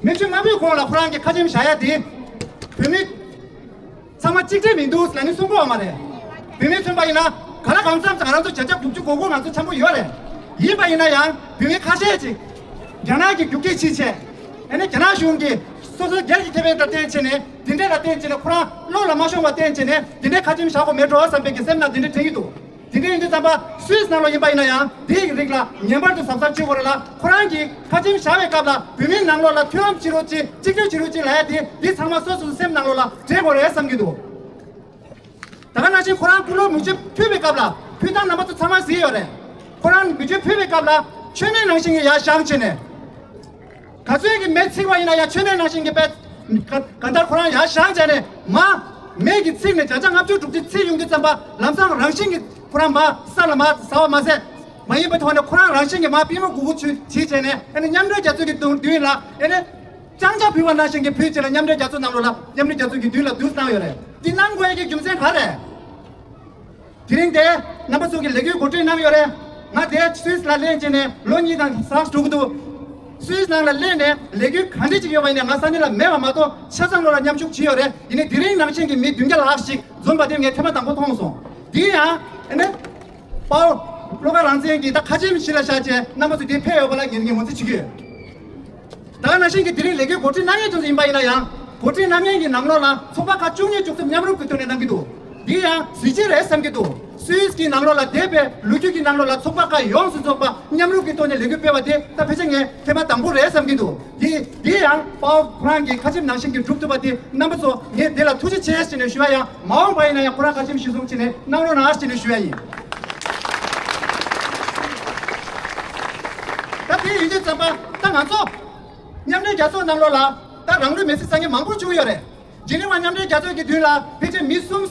མེ་མཆོད་མ་ཕུལ་གོང་ལ་ཁོ་རང་གི་ཁ་ཆེམས་བཞག་ཡ་དེ་བོད་མི་ཚང་མ་གཅིག་སྒྲིལ་མི་འདུག་ཟེར་ནས་གསུང་གི་ཡོད་མ་རེད། བོད་མི་མཚོན་པ་ཡིན་ན་ག་ལ་གང་འཚམ་ང་རང་ཚོ་བརྒྱ་ཆ་དགུ་བཅུ་གོ་དགུ་ང་ཚོ་འཆམ་པོ་ཡོད་རེད། ཡིན་པ་ཡིན་ན་ཡང་བོད་མི་ཁ་ཤས་ཅིག་རྒྱ་ནག་གི་རྒྱུག་ཁྱི་ཕྱིན་བྱས་ཨ་ནི་རྒྱ་ནག་གཞུང་གིས་སོ་སོའི་སྒེར་གྱི་ཁེ་ཕན་ལ་བརྟེན་བྱས་ནས་འདི་འདྲས་ལ་བརྟེན་བྱས་ནས་ཁོ་རང་བློ་ལ་མ་ཤོང་བ་བརྟེན་བྱས་ནས་འདི་འདྲས་ཁ་ཆེམས་བཞག་དགོས་མེད་འགྲོ་བསམ་པའི་གི་སེམས་ནང་འདི་འདྲས་དྲན་གྱི་འདུག་དེ་འདྲ་ཡིན་དུས་ཙམ་པ་སུད་སི་ནང་ལོགས་ཡིན་པ་ཡིན་ན་ཡང་དེའི་རིགས་ལ་ངེས་པར་དུ་གཟབ་གཟབ་བྱེད་དགོས་རེད་ལ། ཁོ་རང་གིས་ཁ་ཆེམས་བཞག་པའི་སྐབས་ལ་བོད་མིའི་ནང་ལོགས་ལ་མཐུན་ལམ་བྱེད་རོགས་གྱིས་གཅིག་གྱུར་བྱེད་རོགས་གྱིས་ལབ་ཡ་དེ་འདི་ཚང་མ་སོ་སོ་སོའི་སེམས་ནང་ལོགས་ལ་དྲན་དགོས་རེད་བསམ་གྱི་འདུག་ད་ག་ནང་བཞིན་ཁོ་རང་སྐུ་ལུས་མེ་མཆོད་ཕུལ་བའི་སྐབས་ལ་ཕུལ་སྟངས་རྣམ་པ་ཚོ་ཚང་མ་གཟིགས་ཡོད་རེད། ཁོ་རང་མེ་མཆོད་ཕུལ་བའི་སྐབས་ལ་མཆོད་མེ་ནང་བཞིན་གྱི་ཡར་བཞེངས་བྱས་ནས། ག་ཚོད་ཀྱི་མེ་འཚིག་པ་ཡིན་ན་ཡང་མཆོད་མེ་ནང་བཞིན་གྱི་དཔེ་ག་ག་ལྟར་ཁོ་རང་ཡར་བཞེངས་བྱས་ནས་མར་མེ་གིས་འཚིག་ནས་བརྒྱ་ཆ་ལྔ་བཅུ་དྲུག་ཅུ་འཚིག་ཡོང་དུས་ཙམ་པ་ལམ་སང་རང་བཞིན་གྱིས་ཁོ་རང་མར་ས་ལ་མར་ཟགས་པ་མ་ཟད། མ་ཡིན་པའི་ཐོག་ནས་ཁོ་རང་རང་བཞིན་གྱིས་མར་པུས་མོ་གུག་གུག་བྱས་བྱས་ནས་ཨ་ནི་མཉམ་འབྲེལ་རྒྱལ་ཚོགས་ཀྱི་མདུན་མདུན་ལ་ཨ་ནི་ལྕང་སྐྱ་ཕུལ་བ་ནང་བཞིན་གྱི་ཕུལ་བྱས་ལ་མཉམ་འབྲེལ་རྒྱལ་ཚོགས་ནང་ལོགས་ལ་མཉམ་འབྲེལ་རྒྱལ་ཚོགས་ཀྱི་མདུན་ལ་འདུག་བཏང་ཡོད་རེད། འདི་གནང་དགོས་ཡ་གི་རྒྱུ་མཚན་ག་རེ། དེ་རིང་དེ་རྣམ་པ་ཚོ་གི་ལས་འགུལ་གོ་སྒྲིག་གནང་ཡོད་རེད། ང་དེ་སུད་སི་ལ་སླེབས་བྱས་ནས་ལོ་གཉིས་དང་ཟགས་འགྲོ་གི་འདུག་སུད་སི་ནང་ལ་སླེབས་ནས་ལས་འགུལ་ག་འདྲ་ཅིག་ཡོད་པ་ཡིན་ན་ང་ས་གནས་ལ་མེད་པ་མ་གཏོགས་ཆ་ཚང་ལོ་ལ་མཉམ་ཞུགས་བྱས་ཡོད་རེད། ཡིན་ནའི་དེ་རིང་ནང་བཞིན་གྱི་མི་བདུན་བརྒྱ་ལྷག་ཞིག་འཛོམས་པ་དེ་ངས་ཐེངས་མ་དང་པོ་མཐོང་སོང་། དེ་ཡང་ཨ་ནི་དཔའ་བོ་བློ་དགའ་རང་བཙན་གྱིས་ད་ཁ་ཆེམས་གཞི་ལ་བཞག་བྱས་རྣམ་པ་ཚོ་དེ་ཕེབས་ཡོད་པ་ལ་ངས་ངས་ངོས་འཛིན་བྱེད་ཀྱི་ཡོད། ད་ག་ནང་བཞིན་གྱི་དེ་རིང་ལས་འགུལ་གོ་སྒྲིག་གནང་མཁན་ཚོ་ཡིན་པ་ཡིན་ན་ཡང་གོ་སྒྲིག་གནང་མཁན་གྱི་ནང་ལོགས་ལ་ཚོགས་པ་ཁག་བཅུ་གཉིས་བཅུ་གསུམ་མཉམ་རུབ་ཀྱི་ཐོག་ནས་གནང་གི་འདུག་འདི་ཡང་གཟི་བརྗིད་རེད་བསམ་གྱི་འདུག་སུད་སི་གི་ནང་ལོགས་ལ་འདས་པའི་ལོ་རྒྱུས་ཀྱི་ནང་ལོགས་ལ་ཚོགས་པ་ཁག་ཡོངས་སུ་རྫོགས་པ་མཉམ་རུབ་ཀྱི་ཐོག་ནས་ལས་འགུལ་སྤེལ་བ་དེ་ད་ཕལ་ཆེར་ངས་ཐེངས་མ་དང་པོ་རེད་བསམ་གྱི་འདུག་འདི་འདི་ཡང་དཔའ་བོ་ཁོ་རང་གིས་ཁ་ཆེམས་ནང་བཞིན་གྱི་སྒྲུབ་ཐུབ་པ་དེ་རྣམ་པ་ཚོ་ངས་འདི་ལ་ཐུགས་རྗེ་ཆེ་ཞེས་ནས་ཞུ་བ་ཡང་མ་འོངས་པ་ཡིན་ན་ཡང་ཁོ་རང་ཁ་ཆེམས་གཞི་བཟུང་བྱས་ནས་གནང་རོགས་གནང་ཞེས་ནས་ཞུ་བ་ཡིན། ད་དེ་ཡིན་དུས་ཙམ་པ་ད་ང་ཚོ་མཉམ་འབྲེལ་རྒྱལ་ཚོགས་ནང་ལོགས་ལ་ད་རང་ལུས་མེར་སྲེག་བཏང་མཁན་མང་པོ་བྱུང་ཡོད་རེད། ཇི་ནི་ཝ་མཉམ་འབྲེལ་རྒྱལ་ཚོགས་ཀྱི་མདུན་ལ་ཕལ་ཆེར་མི་གསུམ་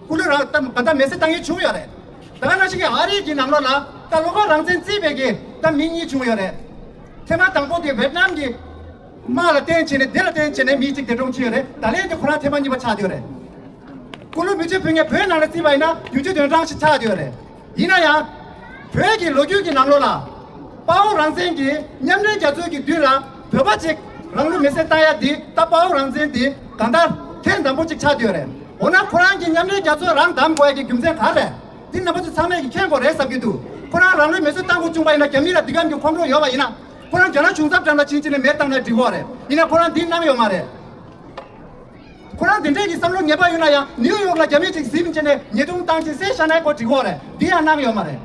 སྐུ་ལུས་རང་ད་ད་ལྟ་མེར་སྲེག་བཏང་མཁན་བྱུང་ཡོད་རེད། ད་ག་ནང་བཞིན་གྱི་ཨ་རི་གི་ནང་ལོགས་ལ་ད་བློ་དགའ་རང་བཙན་རྩིས་པའི་གི་ད་མི་གཉིས་བྱུང་ཡོད་རེད། ཐེངས་མ་དང་པོ་དེ་ཝེད་ནམ་གྱི་དམག་ལ་བརྟེན་བྱས་ནས་དེ་ལ་བརྟེན་བྱས་ནས་མི་གཅིག་འདས་གྲོངས་ཕྱིན་ཡོད་རེད། ད་ལན་དེ་ཁོ་རང་ཐེངས་མ་གཉིས་པ་ཆགས་བསྡད་ཡོད་རེད། སྐུ་ལུས་མེ་མཆོད་ཕུལ་མཁན་བོད་ནང་ལ་བརྩིས་པ་ཡིན་ན་བདུན་ཅུ་དོན་གྲངས་ཤིག་ཆགས་བསྡད་ཡོད་རེད། ཡིན་ན་ཡང་། བོད་ཀྱི་ལོ་རྒྱུས་ཀྱི་ནང་ལོགས་ལ། དཔའ་བོ་རང་བཙན་གྱིས་མཉམ་འབྲེལ་རྒྱལ་ཚོགས་ཀྱི་མདུན་ལ་བོད་པ་ཅིག་རང་ལུས་མེར་སྲེག་བཏང་ཡ་འདི་ད་དཔའ་བོ་རང་བཙན་འདི་གང་ལྟར་ཐེངས་དང་པོ་ཅིག་ཆགས་བསྡད་ཡོད་རེད། འོ་ན་ཁོ་རང་གིས་མཉམ་འབྲེལ་རྒྱལ་ཚོགས་རང་བདམས་དགོས་ཡ་གི་རྒྱུ་མཚན་ག་རེད། འདི་རྣམ་པ་ཚོ་ཚང་མས་ཀྱིས་མཁྱེན་དགོས་རེད་བསམ་གྱི་འདུག་ཁོ་རང་རང་ལུས་མེར་སྲེག་བཏང་དགོས་བྱུང་པ་ཡིན་ན་རྒྱ་མི་ལ་འདི་གམ་གྱི་ཁོང་ཁྲོ་ཡོད་པ་ཡིན་ན་ཁོ་རང་རྒྱ་ནག་གཞུང་ཚབ་འགྲམ་ལ་ཕྱིན་ཕྱིན་ནས་མེ་བཏང་ན་འགྲིག་གི་རེད། ཡིན་ན་ཁོ་རང་འདི་གནང་ཡོད་མ་རེད། ཁོ་རང་དེ་འདྲས་ཀྱི་བསམ་བློ་ངན་པ་ཡོད་ན་ཡང་ནིའུ་ཡོག་ལ་རྒྱ་མི་ཅིག་གཟིམ་བྱས་ནས་ཉེས་རྡུང་བཏང་ཅིག་བསད་བཞག་ན་ཁོ་འགྲིག་གོ་རེད། འདི་ཡང་གནང་ཡོད་མ་རེད།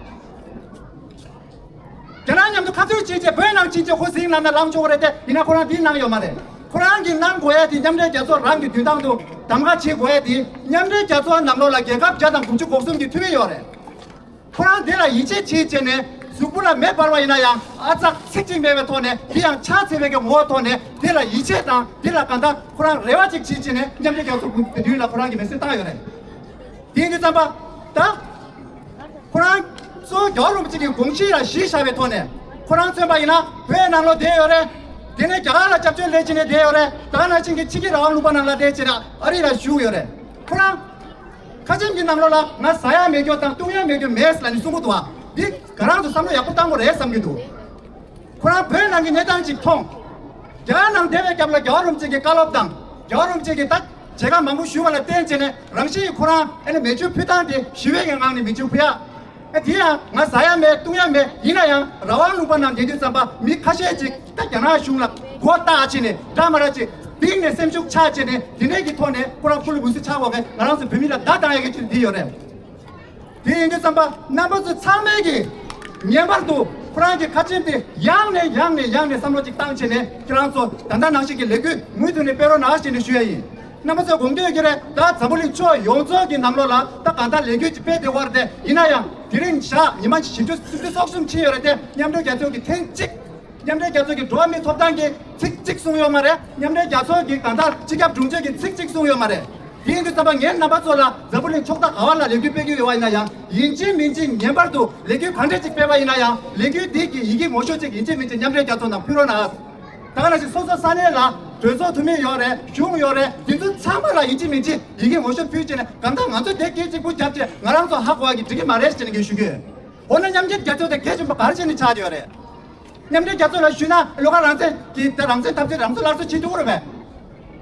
རྒྱ་ནག་མཉམ་དུ་ཁ་གཏད་བྱས་བྱས་བོད་ནང་ཕྱིན་བྱས་ཁོ་གཟིམ་ལངས་ན་ལངས་ཆོག་གི་རེད་དེ་ཡིན་ན་ཁོ་རང་འདི་གནང་ཡོད་མ་རེད། ཁོ་རང་གིས་གནང་དགོས་ཡ་དེ་མཉམ་འབྲེལ་རྒྱལ་ཚོགས་རང་གི་མདུན་ཐང་དུ་གདམ་ག་བྱེད་དགོས་ཡ་དེ་མཉམ་འབྲེལ་རྒྱལ་ཚོགས་ནང་ལོགས་ལ་རྒྱལ་ཁབ་བརྒྱ་དང་དགུ་བཅུ་གོ་གསུམ་གྱི་འཐུས་མི་ཡོད་རེད། ཁོ་རང་དེ་ལ་ཡིད་ཆེས་བྱེད་བྱས་ནས་གཟུགས་པོ་ལ་མེ་འབར་བ་ཡིན་ན་ཡང་ཨ་ཙག་ཚིག་གཅིག་མེད་པའི་ཐོག་ནས་དེ་ཡང་ཕྱག་འཚལ་བའི་གི་ངོ་བོ་ཐོག་ནས་དེ་ལ་ཡིད་ཆེས་དང་དེ་ལ་གང་ལྟར་ཁོ་རང་རེ་བ་ཅིག་བྱེད་བྱས་ནས་མཉམ་འབྲེལ་རྒྱལ་ཚོགས་ཀྱི་མདུན་ལ་ཁོ་རང་གི་མེ་སྲེག་བཏང་ཡོད་རེད། དེ་ཡིན་དུས་ཙམ་པ་ད་ཁོ་རང་གཙོ་བོ་རྒྱལ་བ་རིན་པོ་ཆེ་གི་དགོངས་གཞི་ལ་གཞི་བཞག་པའི་ཐོག་ནས་ཁོ་རང་མཚོན་པ་ཡིན་ན་བོད་ནང་ལོགས་བསྡད་ཡོད་རེད། དེ་ནས་རྒྱ་གར་ལ་སྐྱབས་བཅོལ་སླེབས་བྱས་ནས་བསྡད་ཡོད་རེད། ད་ག་ནང་བཞིན་གྱི་ཕྱི་རྒྱལ་རང་དབང་ལུང་པ་ནང་ལ་བསྡད་བྱས་ནས་ཨ་རི་ལ་བཞུགས་ཡོད་རེད། ཁོ་རང་ཁ་ཆེམས་ཀྱི་ནང་ལོགས་ལ་ང་ཟ་ཡ་མེད་རྒྱུ་དང་བཏུང་ཡ་མེད་རྒྱུ་མེད་ལབ་ནས་གསུང་གི་འདུག་བ། འདི་ང་རང་ཚོ་བསམ་བློ་ཡག་པོ་བཏང་དགོས་རེད་བསམ་གྱི་འདུག་ཁོ་རང་བོད་ནང་གི་གནས་སྟངས་ཅིག་མཐོང་། རྒྱ་གར་ནང་བསྡད་པའི་སྐབས་ལ་རྒྱལ་བ་རིན་པོ་ཆེ་གི་བཀའ་སློབ་དང་རྒྱལ་བ་རིན་པོ་ཆེ་གི་ད་མཇལ་ཁ་མང་པོ་ཞུས་པ་ལ་བརྟེན་བྱས་ནས་རང་བཞིན་གྱིས་ཁོ་རང་ཨ་ནི་མེ་མཆོད་ཕུལ་སྟངས་དེ་ཞི་བའི་གི་ངང་ནས་མེ་མཆོད་ཕུལ་ཡ། ཨ་དེ་ཡང་ང་ཟ་ཡ་མེད་བཏུང་ཡ་མེད་ཡིན་ན་ཡང་རང་དབང་ལུང་པ་ནང་བསྡད་དུས་ཙམ་པ་མི་ཁ་ཤས་ཅིག་ད་རྒྱ་ནག་གཞུང་ལ་མགོ་བཏགས་བྱས་ནས་འདྲ་མ་འདྲ་ཅིག་གཏིང་ནས་སེམས་ཤུགས་ཆག་བྱས་ནས་དེ་འདྲས་ཀྱི་ཐོག་ནས་ཁོ་རང་ཕུ་ལུ་མུ་སི་ཆག་འོག་གི་ང་རང་ཚོ་བོད་མི་ལ་བརྡ་བཏང་ཡ་གི་ཆེད་དུ་འདི་ཡོད་རེད། དེ་ཡིན་དུས་ཙམ་པ་རྣམ་པ་ཚོ་ཚང་མས་ཀྱིས་ངེས་པར་དུ་ཁོ་རང་གི་ཁ་ཆེམས་དེ་ཡང་ནས་ཡང་ནས་ཡང་ནས་བསམ་བློ་ཅིག་བཏང་བྱས་ནས་ཁྱེད་རང་ཚོ་ད་ལྟ་ནང་བཞིན་གྱི་ལས་འགུལ་མུ་མཐུད་ནས་སྤེལ་རོགས་གནང་ཞེས་ནས་ཞུ་ཡ་ཡིན། རྣམ་པ་ཚོས་དགོངས་འདོད་ཀྱི་རེད། ད་འཛམ་བུ་གླིང་ཕྱོགས་ཡོངས་རྫོགས་ཀྱི་ནང་ལོགས་ལ་ད་གང་ལྟར་ལས་འགུལ་ཅིག་སྤེལ་བསྡད་ཡོད་རེད་དེ། ཡིན་ན་ཡང་དེ་རིང་ཞག་ཉི་མ་བཞི་བཅུ་སུམ་ཅུ་སོ་གསུམ་ཕྱིན་ཡོད་རེད་དེ། མཉམ་འབྲེལ་རྒྱལ་ཚོགས་ཀྱི་ཐེངས་གཅིག་མཉམ་འབྲེལ་རྒྱལ་ཚོགས་ཀྱི་འགྲོ་བ་མིའི་ཐོབ་ཐང་གི་ཚིག་གཅིག་གསུངས་ཡོད་མ་རེད། མཉམ་འབྲེལ་རྒྱལ་ཚོགས་ཀྱི་གང་ལྟར་སྤྱི་ཁྱབ་དྲུང་ཆེ་གི་ཚིག་གཅིག་གསུངས་ཡོད་མ་རེད། དེ་ཡིན་དུས་ཙམ་པ་ངས་རྣམ་པ་ཚོ་ལ་འཛམ་བུ་གླིང་ཕྱོགས་མཐའ་ག་བ་ལ་ལས་འགུལ་སྤེལ་གྱི་ཡོད་པ་ཡིན་ན་ཡང་ཡིན་གཅིག་མིན་གཅིག་ངེས་པར་དུ་ལས་འགུལ་གང་འདྲ་ཅིག་སྤེལ་བ་ཡིན་ན་ཡང་ལས་འགུལ་འདི་གི་ཡི་གེ་ངོ་ཤོས་ཅིག་ཡིན་གཅིག་མིན་གཅིག་མཉམ་འབྲེལ་རྒྱལ་ཚོགས་ནང་ཕུལ་རོགས་གནང་། ད་ག་ནང་བཞིན་སོ་སོ་ས་གནས་ལ་གྲོས་ཚོགས་འཐུས་མི་ཡོད་རེད། གཞུང་ཡོད་རེད། འདི་ཚོ་ཚང་མ་ལ་ཡིན་གཅིག་མིན་གཅིག་ཡི་གེ་ངོ་ཤོས་ཕུལ་བྱས་ནས་གང་ལྟར་ང་ཚོ་དེ་སྐད་གཅིག་པུ་རྒྱབ་བྱས་ང་རང་ཚོ་ཧ་གོ་བ་གི་འགྲིག་གི་མ་རེད་ཟེར་ནས་ཞུ་གི་ཡོད། འོ་ན་མཉམ་འབྲེལ་རྒྱལ་ཚོགས་དེ་གལ་ཆེན་པོ་ག་རེ་བྱས་ནས་ཆགས་ཡོད་རེད། མཉམ་འབྲེལ་རྒྱལ་ཚོགས་ལ་ཞུས་ན་བློ་དགའ་རང་བཙན་གྱི་རང་བཙན་འཐབ་རྩོད་རང་ཚོ་སླར་གསོ་བྱེད་ཐུབ་ཀྱི་རེད་པས།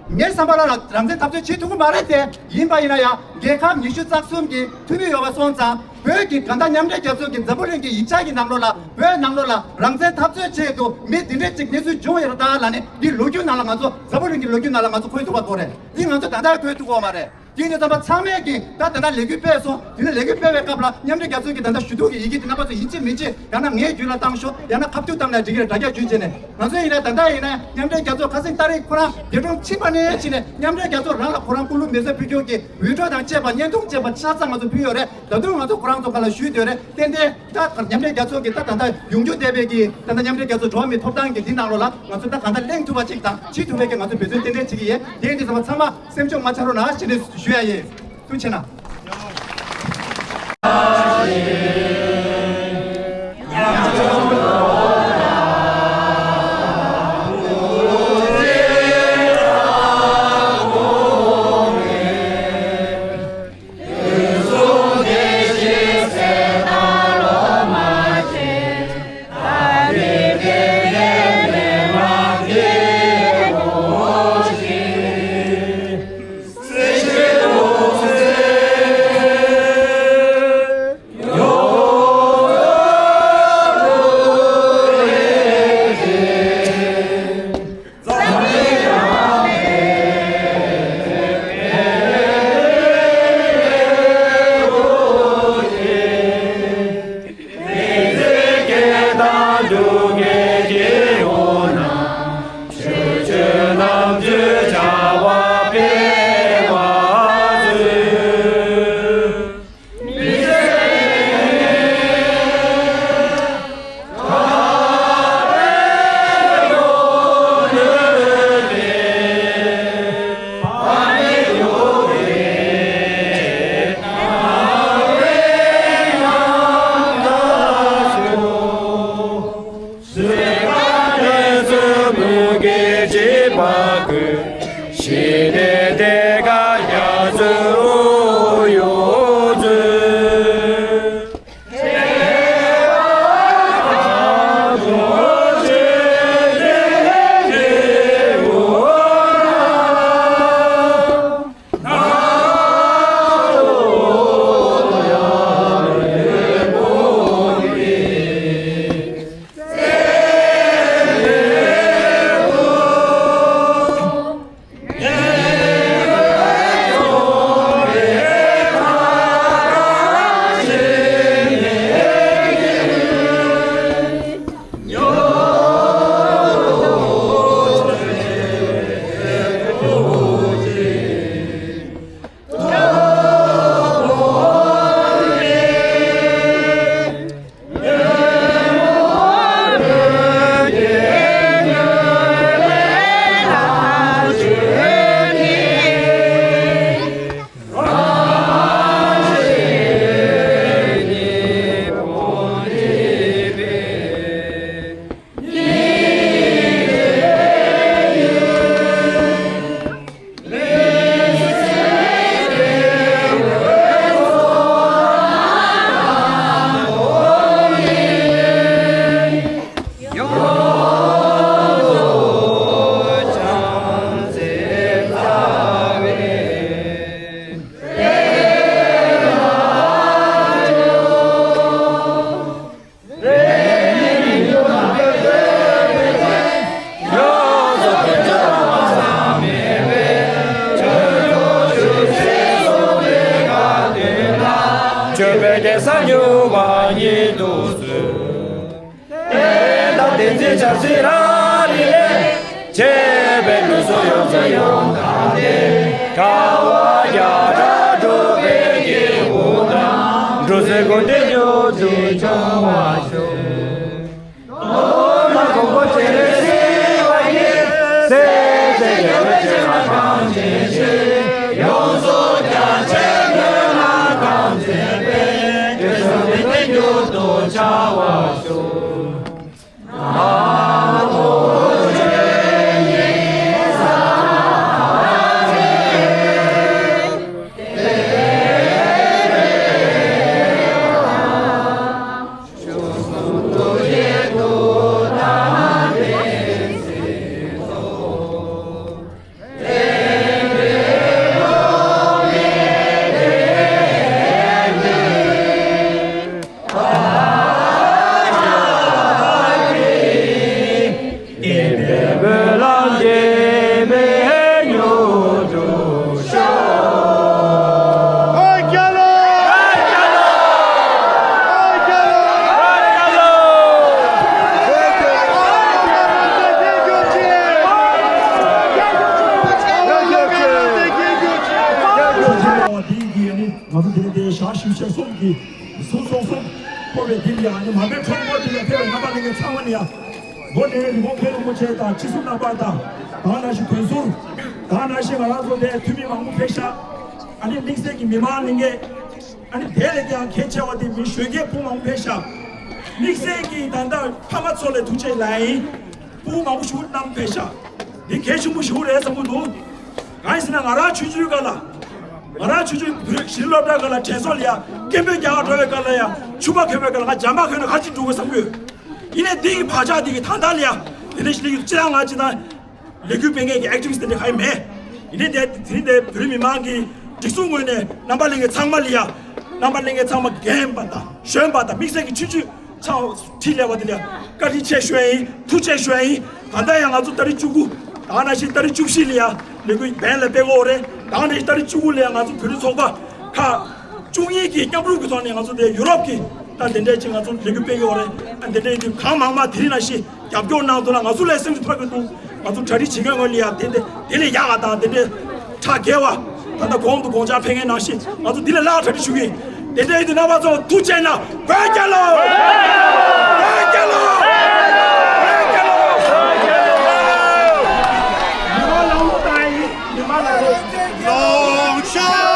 ངའི་བསམ་པ་ལ་རང་བཙན་འཐབ་རྩོད་བྱེད་ཐུབ་ཀྱི་མ་རེད་དེ། ཡིན་པ་ཡིན་ན་ཡང་རྒྱལ་ཁབ་ཉི་ཤུ་རྩ་གསུམ་གྱི་འཐུས་མི་ཡོད་པ་སོང་ཙང་བོད་ཀྱི་གང་ལྟར་མཉམ་འབྲེལ་རྒྱལ་ཚོགས་ཀྱི་འཛམ་བུ་གླིང་གི་ཡིག་ཆ་གི་ནང་ལོགས་ལ་བོད་ནང་ལོགས་ལ་རང་བཙན་འཐབ་རྩོད་ཆེད་དུ་མི་འདི་འདྲས་ཅིག་གནས་ཚུལ་བྱུང་ཡོད་རེད་ད་ལབ་ནས་འདི་ལོ་རྒྱུས་ནང་ལ་ང་ཚོ་འཛམ་བུ་གླིང་གི་ལོ་རྒྱུས་ནང་ལ་ང་ཚོ་འཁོད་ཐུབ་པ་དགོས་རེད། འདི་ང་ཚོ་ད་ལྟ་འཁོད་ཐུབ་ཀྱི་ཡོད་མ་རེད། དེ་ནས་ད་ལྟ་ཚང་མས་ཀྱིས་ད་ད་ལྟ་ལས་འགུལ་སྤེལ་སོང་། དེ་ནས་ལས་འགུལ་སྤེལ་བའི་སྐབས་ལ་མཉམ་འབྲེལ་རྒྱལ་ཚོགས་ཀྱི་ད་ལྟ་ཞུ་གཏུག་གི་ཡི་གེ་དེ་རྣམ་པ་ཚོ་ཡིན་གཅིག་མིན་གཅིག་ཡང་ན་ངའི་རྒྱུད་ལ་བཏང་ཤོག་ཡང་ན་ཁ་ཐུག་བཏང་ན་འགྲིག་གི་རེད། དྲ་རྒྱ་བརྒྱུད་བྱས་ནས་ང་ཚོ་ཡིན་ན་ད་ལྟ་ཡིན་ན་མཉམ་འབྲེལ་རྒྱལ་ཚོགས་ཁ་སང་ཏ་རིག་ཁོ་རང་འདས་གྲོངས་ཕྱིན་པ་ནས་ཕྱིན་ནས་མཉམ་འབྲེལ་རྒྱལ་ཚོགས་རང་ལ་ཁོ་རང་སྐུ་ལུས་མེ་སྲེག་ཕུལ་རྒྱུ་གི་འུད་སྒྲོག་དང་བཅས་པ་བརྙན་ཐུང་བཅས་པ་ཆ་ཚང་ང་ཚོ་ཕུལ་ཡོད་རེད། ད་དུང་ང་ཚོ་ཁོ་རང་ཚོ་ཁ་ལ་ཞུས་སྡོད་རེད། ཏན་ཏན་ད་མཉམ་འབྲེལ་རྒྱལ་ཚོགས་ཀྱི་ད་ད་ལྟ་ཡོང་རྒྱུ་བསྡད་པའི་གི་ད་ལྟ་མཉམ་འབྲེལ་རྒྱལ་ཚོགས་འགྲོ་བ་མིའི་ཐོབ་ཐང་གི་འདི་ནང་ལོགས་ལ་ང་ཚོ་ད་གང་ལྟར་གླེང་ཐུབ་པ་ཅིག་དང་བྱེད་ཐུབ་པའི་གི་ང་ཚོ་འབད་བརྩོན་ཏན་ཏན་བྱེད་ཀྱི་ཡིན། དེ་ཡིན་དུས་ཚང་མ་ཚང་མ་སེམས་ཆུང་མ་ཆགས་རོགས་གནང་ཞེས་ནས་ཞུ་ཡ་ཡིན། ཐུགས་རྗེ་ཆེ་གནང་། ཉིད་དུ་གསོལ། དེ་དང་བསྟན་འཛིན་ཆབ་སྲིད་རང་རིག་ལས། བྱས་པའི་ལུས་སྲོག་ཡོངས་སུ་ཡོངས་དང་ལྡན། དགའ་བ་རྒྱ་གྲགས་འགྲུབ་པའི་སྐྱེས་བུ་རྣམས། འགྲོ་ཚེ་ཀུན་ཏུ་མྱུར་དུ་འབྱུང་བར་ཤོག། མདོར་ན་གོ་འཕང་སྤྱན་རས་གཟིགས་པ་ཡི། སྲས་བཅས་རྒྱལ་བའི་སྤྱན་སྔར་གང་མཇལ་ཞིང་། ཡོངས་སུ་རྒྱ་ཆེར་མོས་ལ་གང་མཛད་པའི། དེ་ཚོ་དེ་ནས་མྱུར་དུ་བྱ་བར་ཤོག། ང་ཚོ་འདིར་དེ་ཞག་བཞི་བཅུ་ཞེ་གསུམ་གྱི་ཟུར་ཚོགས་གསུམ་འཁོར་བའི་འདི་ལ་ཡང་ཨ་ནི་མ་པའི་ཁྲོམ་སྐོར་འདི་ལ་ཕེབས་པའི་རྣམ་པ་ལྷན་རྒྱས་ཚང་མ་ནི་ཡང་། མགོ་ནས་རི་བོ་མཁན་རིན་པོ་ཆེ་དང་སྤྱི་ཟུར་རྣམ་པ་དང་། ད་ག་ནང་བཞིན་དོན་ཟུར། ད་ག་ནང་བཞིན་ང་རང་ཚོ་དེ་འཐུས་མི་མང་པོ་ཕེབས་ཤག་ཨ་ནི་དམིགས་བསལ་གྱི་མི་མང་ལྷན་རྒྱས། ཨ་ནི་དེ་ལས་ཀྱང་གལ་ཆེ་བ་དེ་མི་གཞོན་སྐྱེས་ཕྲུ་གུ་མང་པོ་ཕེབས་ཤག་དམིགས་བསལ་གྱི་ད་ལྟ་ཕ་མ་ཚོ་ལ་ཐུགས་རྗེ་ཆེ་ལབ་ཡིན། ཕྲུ་གུ་མང་པོ་ཞིག་བསྣམས་ཕེབས་ཤག་འདི་གལ་ཆེན་པོ་ཞིག་རེད་བསམ་གྱི་འདུག་གང་ཡིན་ཟེར་ན་ང་རང་ཆུང་ཆུང་སྒང་ལ། ང་རང་ཆུང་ཆུང་བོད་གཞིས་སློབ་གྲྭ་སྒང་ལ་དྲན་གསོ་ལ་ཡ་སྐད་འབོད་རྒྱག་ག་འགྲོ་བའི་སྒང་ལ་ཡ་ཆུ་བ་གྱོན་པའི་སྒང་ལ་ང་འཇམ་པ་གྱོན་ནས་ག་ཅིག་འགྲོ་དགོས་བསམ་གྱི་ཡོད། ཡིན་ནའི་འདི་གི་བག་ཆགས་འདི་གི་ད་ལྟ་ལ་ཡ་དེ་འདྲ་ཞིག་སླེབས་ཀྱི་འདུག་སྤྱིར་བཏང་ང་སྤྱིར་བཏང་ལས་འགུལ་སྤེལ་མཁན་གྱི་ཨེག་ཊི་བི་སི་ཊི་དེ་འདྲ་གང་ཡང་མེད། ཡིན་ནའི་དེ་དེ་རིང་འདི་བོད་རིགས་མི་མང་གི་སྒྲིག་འཛུགས་ངོས་ནས་རྣམ་པ་ལྷན་རྒྱས་ཚང་མ་ལ་ཡ། རྣམ་པ་ལྷན་རྒྱས་ཚང་མ་རྒན་པ་དང་གཞོན་པ་དང་དམིགས་བསལ་གྱི་ཆུང་ཆུང་ཚང་ཁྲིད་སླེབས་པ་དེ་ལ་བཀའ་དྲིན་ཆེ་ཞུ་ཡ་ཡིན། ཐུགས་རྗེ་ཆེ་ཞུ་ཡ་ཡིན། གང་ལྟར་ཡང་ང་ཚོ་ཏ་རིག་བཅུ་དགུ། ད་ག་ནང་བཞིན་ཏ་རིག་བཅུ་བཞི་ལ་ཡ་ལས་འགུལ་བན་ལ་སྤེལ་དགོས་རེད། ད་ག་ནང་བཞིན་ཏ་རིག་བཅུ་དགུ་ལ་ཡ་ང་ཚོ་བོད་རིགས་ཚོགས་པ་ཁག་བཅུ་གཉིས་ཀྱིས་མཉམ་རུབ་ཀྱི་ཐོག་ནས་ང་ཚོ་དེ་ཡུ་རོབ་ཀྱི་ད་དེ་འདྲའི་ཅིག་ང་ཚོ་ལས་འགུལ་སྤེལ་གི་ཡོད་རེད། ད་དེ་འདྲའི་དུས་གང་མང་མང་དེ་རིང་ནང་བཞིན་རྒྱབ་སྐྱོར་གནང་ཐུབ་ན་ང་ཚོ་ལ་སེམས་སུ་ཕོག་གི་འདུག་ང་ཚོ་གྲ་སྒྲིག་བྱེད་མཁན་ངོས་ལ་ཡ་དེ་འདྲ་དེ་ལས་ཡག་ག་དང་དེ་འདྲའི་ཁྲག་རྒྱས་པ། ད་ལྟ་གོང་དུ་དགོངས་འཆར་ཕེབས་མཁན་ནང་བཞིན་ང་ཚོ་འདི་ལས་ལྷག་གྲ་སྒྲིག་ཞུ་གི་ཡིན། དེ་འདྲ་ཡིན་དུས་རྣམ་པ་ཚོ་ཐུགས་རྗེ་གནང་། བོད་རྒྱལ་ལོ། བོད་རྒྱལ་ལོ། བོད་རྒྱལ་ལོ། ཉི་མ་ལ་ལོ་དང་ཡིན། ཉི་མ་ལ་ལོ། ལོ་ཤ།